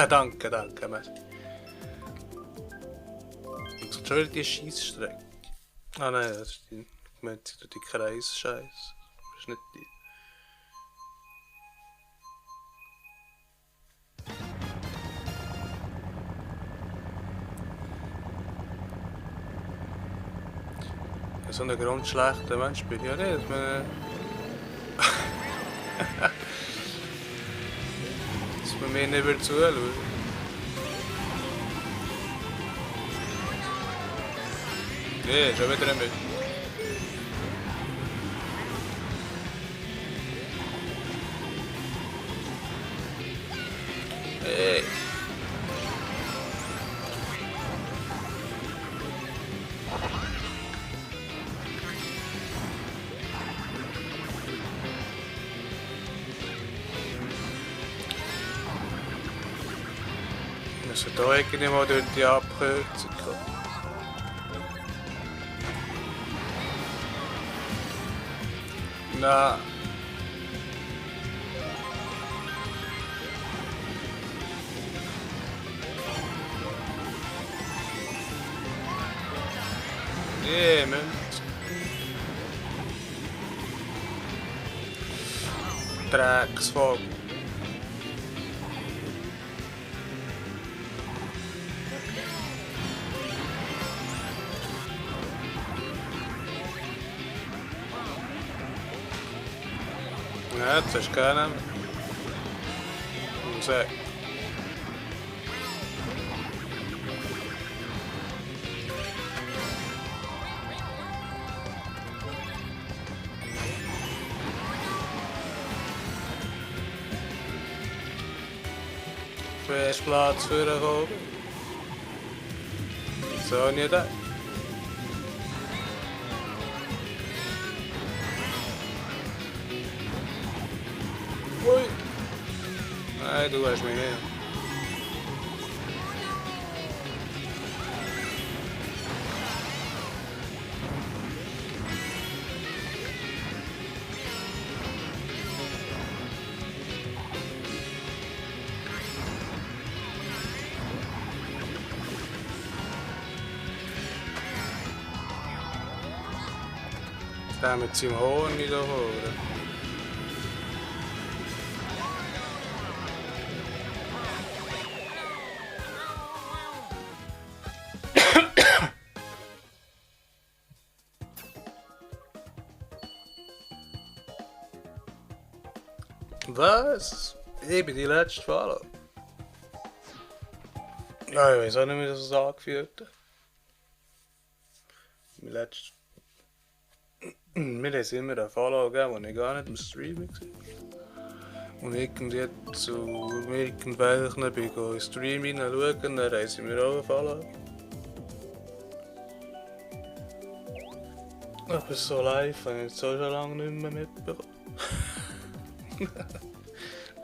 Danke, danke, merci. Ich muss schon wieder die Scheissstrecke. Ah nein, das ist die, ich meine, die Kreisscheiße. Das ist nicht die. So ein grundschlechter Mensch bin ich ja nicht. Dass man mir nicht mehr zuschaut. Nee, schon wieder mit. Hey. Also da irgendwie mal durch die Abkürzung kommen. Na. Nee, Mensch. Drecksvogel. Ja, jetzt hast du keinen mehr. Und sag. Wer ist Platz für den Kobe? So nicht da. Ui. Nein, du hast mich nicht. Der mit seinem Horn nicht holen. Was? Ich bin die letzte Follow. Ja, ich weiß auch nicht, wie das angeführt hat. Mein letztes. Mir haben immer einen Follow gegeben, den ich gar nicht im Streaming war. Und irgendwie zu irgendwelchen bin ich in Stream hineinschauen, dann haben sie mir auch einen Follow. Aber so live habe ich jetzt auch schon lange nicht mehr mitbekommen.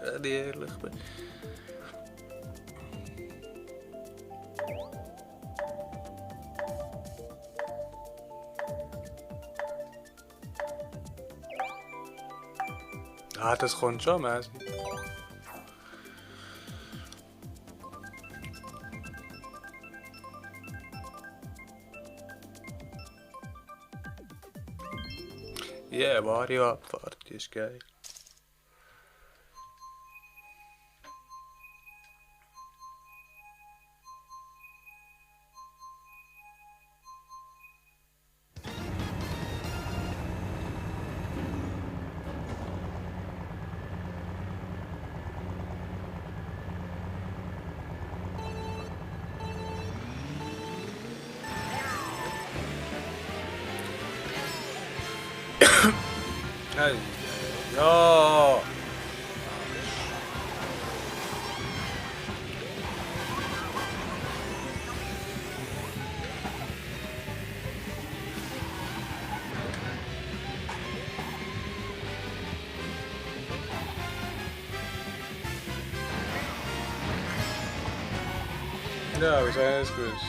Wenn ich ehrlich bin. Ah, das kommt schon, mäßig. Ja, Mario-Abfahrt, die ist geil. Hey, ja. Ja, was heißt das?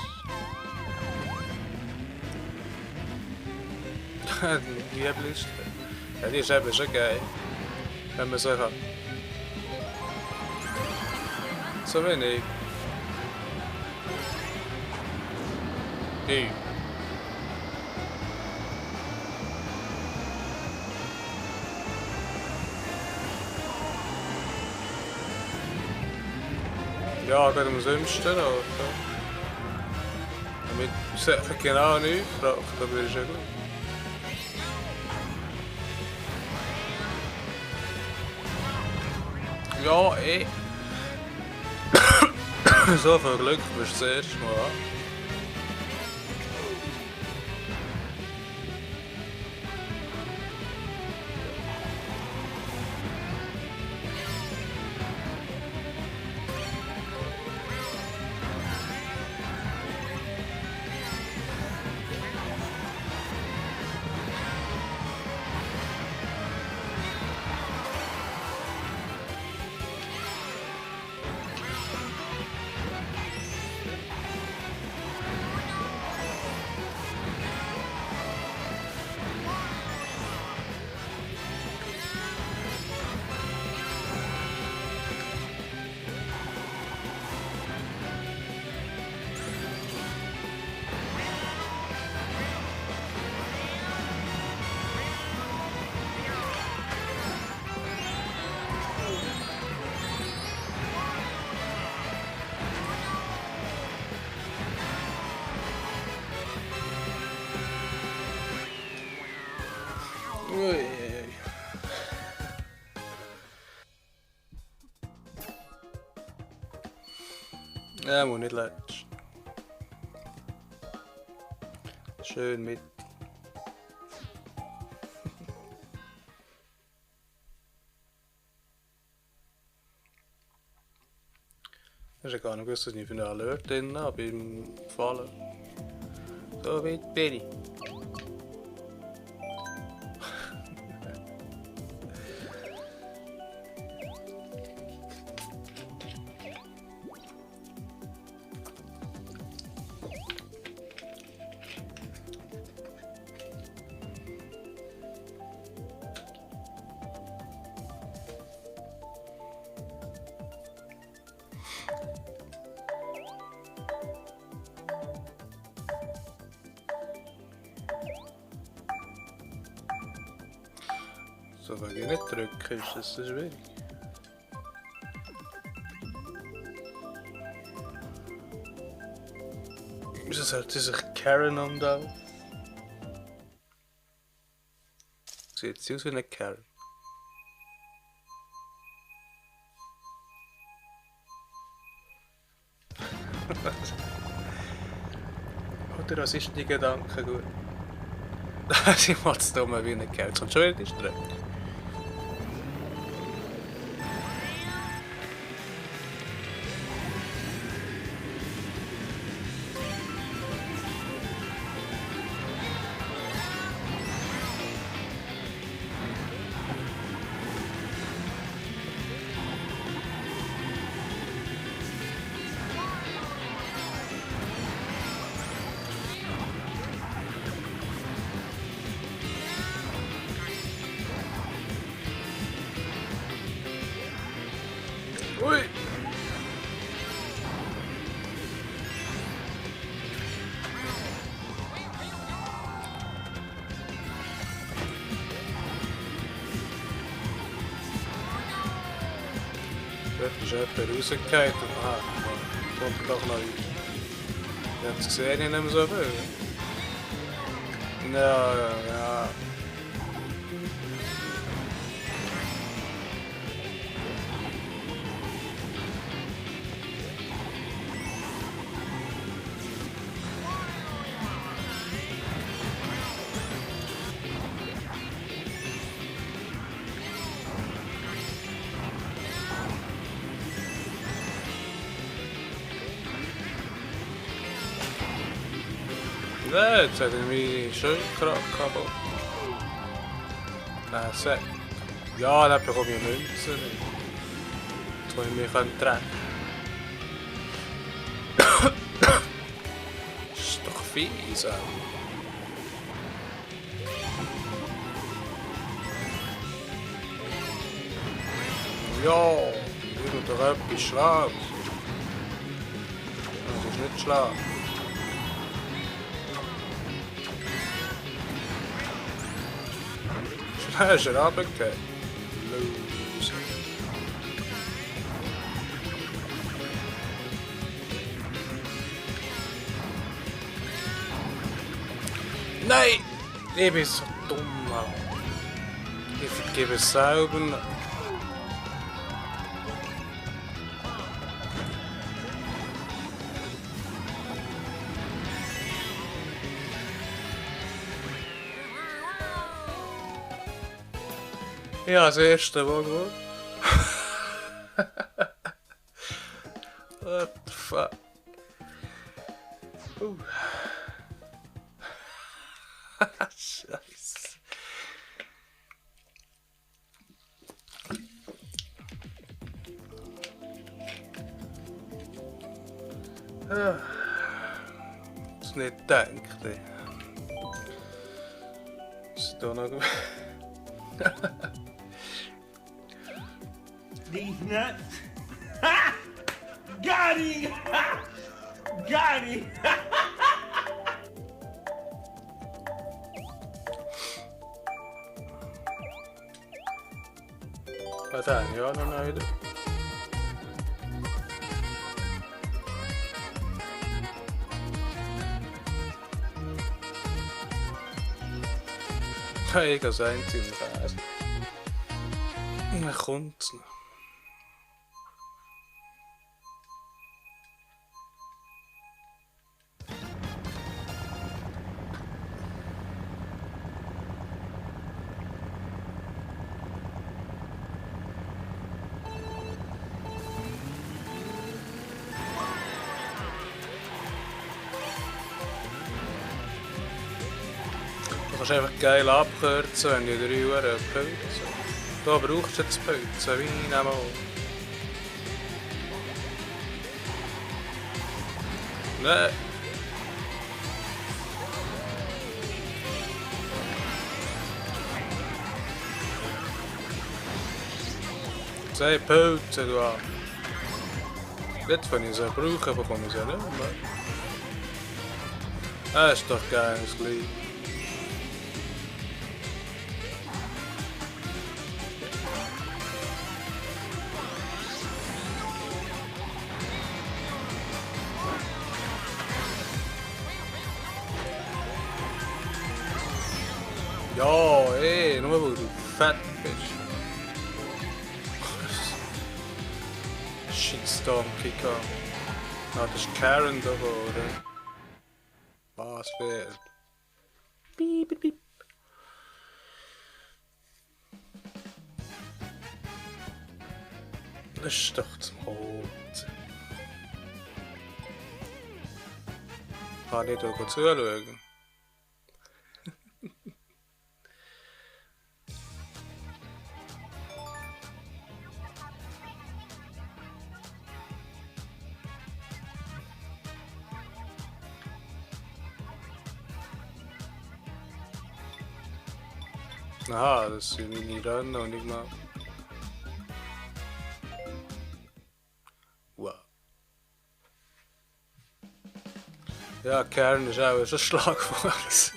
Die Liste. Ja, die ist eben schon geil. Wenn man so kann. So wenig. Die. Ja, gerade am dümmsten, oder? Damit es genau nichts braucht, aber ist ja gut. Ja, eh. So viel Glück bist du das erste Mal. Ui. Ja, muss nicht letzt. Schön mit. Das ist ja gar nicht gewusst, dass ich für einen Alert drin habe beim Fallen. So weit bin ich. So, wenn ich nicht drücke, ist das so schwierig. Wieso sollte sich Karen umdauern? Sieht sie aus wie eine Karen? Oder was ist die Gedanke gut? Sie macht es dumm wie eine Karen. Kommt schon wieder die Strecke. Ui! Dort ist jemand rausgefallen. Ah, kommt doch noch weiter. Ich habe es gesehen, ich nicht mehr so viel. Ja. Ja, jetzt hat er mich schön kaputt. Nein, Sack. Ja, dann bekomme ich Münzen. Jetzt muss ich mich trennen. Das ist doch fies, ey. Ja, ich will doch etwas schlagen. Das ist nicht schlagen. Nein, ist er runtergefallen. Loser. Nein! Ich bin so dumm, Mann. Ich vergebe es selber noch. Ja, das erste Mal gewonnen. What the fuck? Scheiße. Das nicht gedacht, ey. Ist da noch gut? These nuts. Ha! Got him! Ha! Got him! Was haben wir auch noch wieder? Ich kann es einziehen. Dann kommt es noch. Du kannst einfach geil abkürzen, wenn du 3 Uhr pilzen. Da brauchst du jetzt Pilzen, wie einmal. Nein. Sei Pilze, du an. Jetzt, wenn ich sie brauche, bekomme ich sie nicht mehr. Das ist doch geil, das Lied. Ja, ey, nur weil du fett bist. Shitstorm Kicker. Ah, das ist Karen da, oder? Was fehlt? Piep, piep, piep. Das ist doch zum Hund. Kann ich da gut zuschauen? Aha, das sind meine Rennen und nicht mal. Wow. Ja, Kern ist auch ein Schlagwort.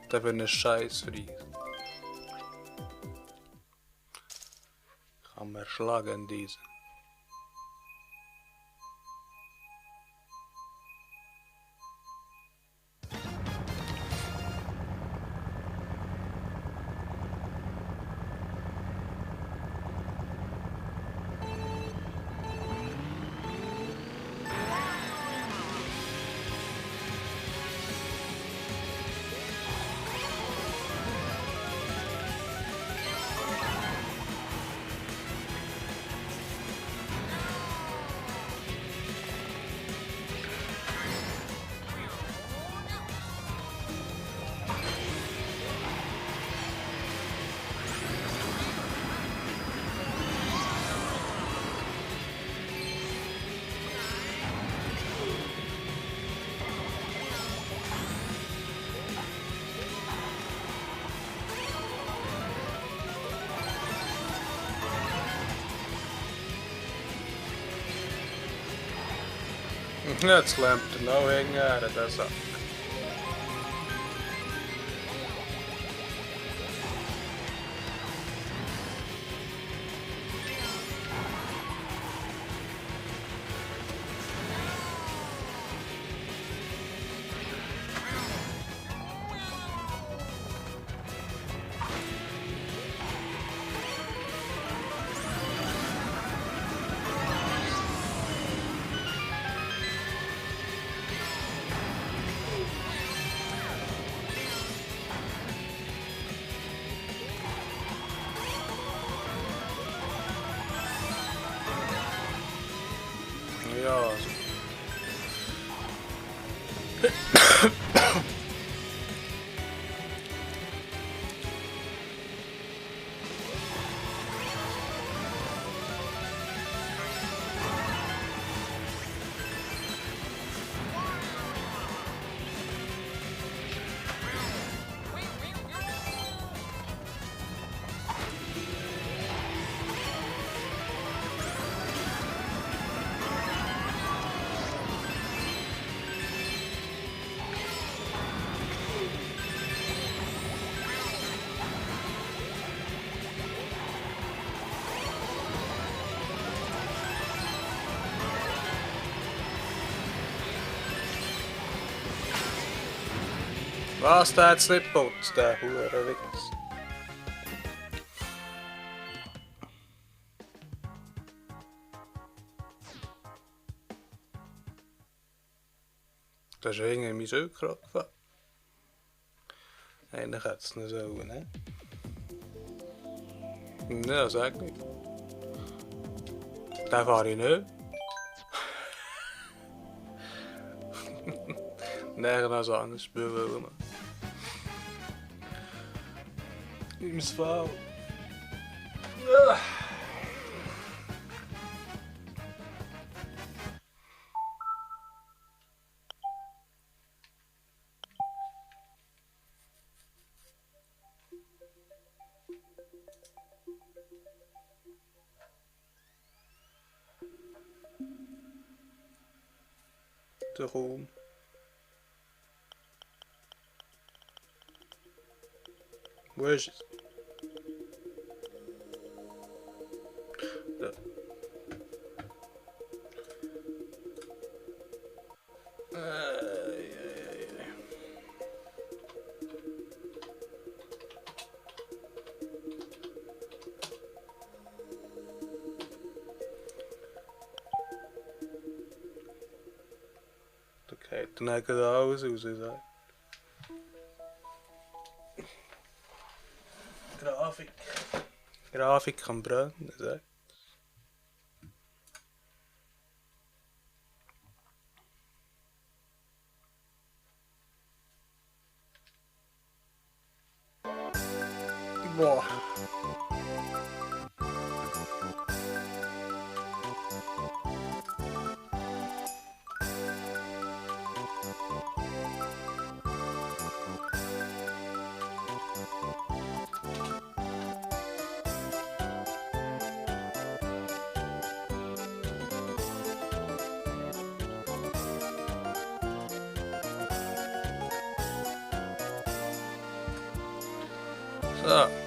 Da bin ich scheiß Fries. Kann man schlagen diesen. Jetzt lampt er nou hängen aan de zak. Ja. Was, der hat's nicht geputzt, der Hurenwitz. Das ist irgendwie mein Söker gefallen. Eigentlich hätte es nicht sollen, ne? Ja, sag nicht. Den fahre ich nicht. Näher als anders Spiel wollen wir. Ich muss fahren. Der Raum. Wo ist es? Da. Okay, dann hat er alles raus, sagt. Grafik. Grafik am Brennen, sagt. Boah. So.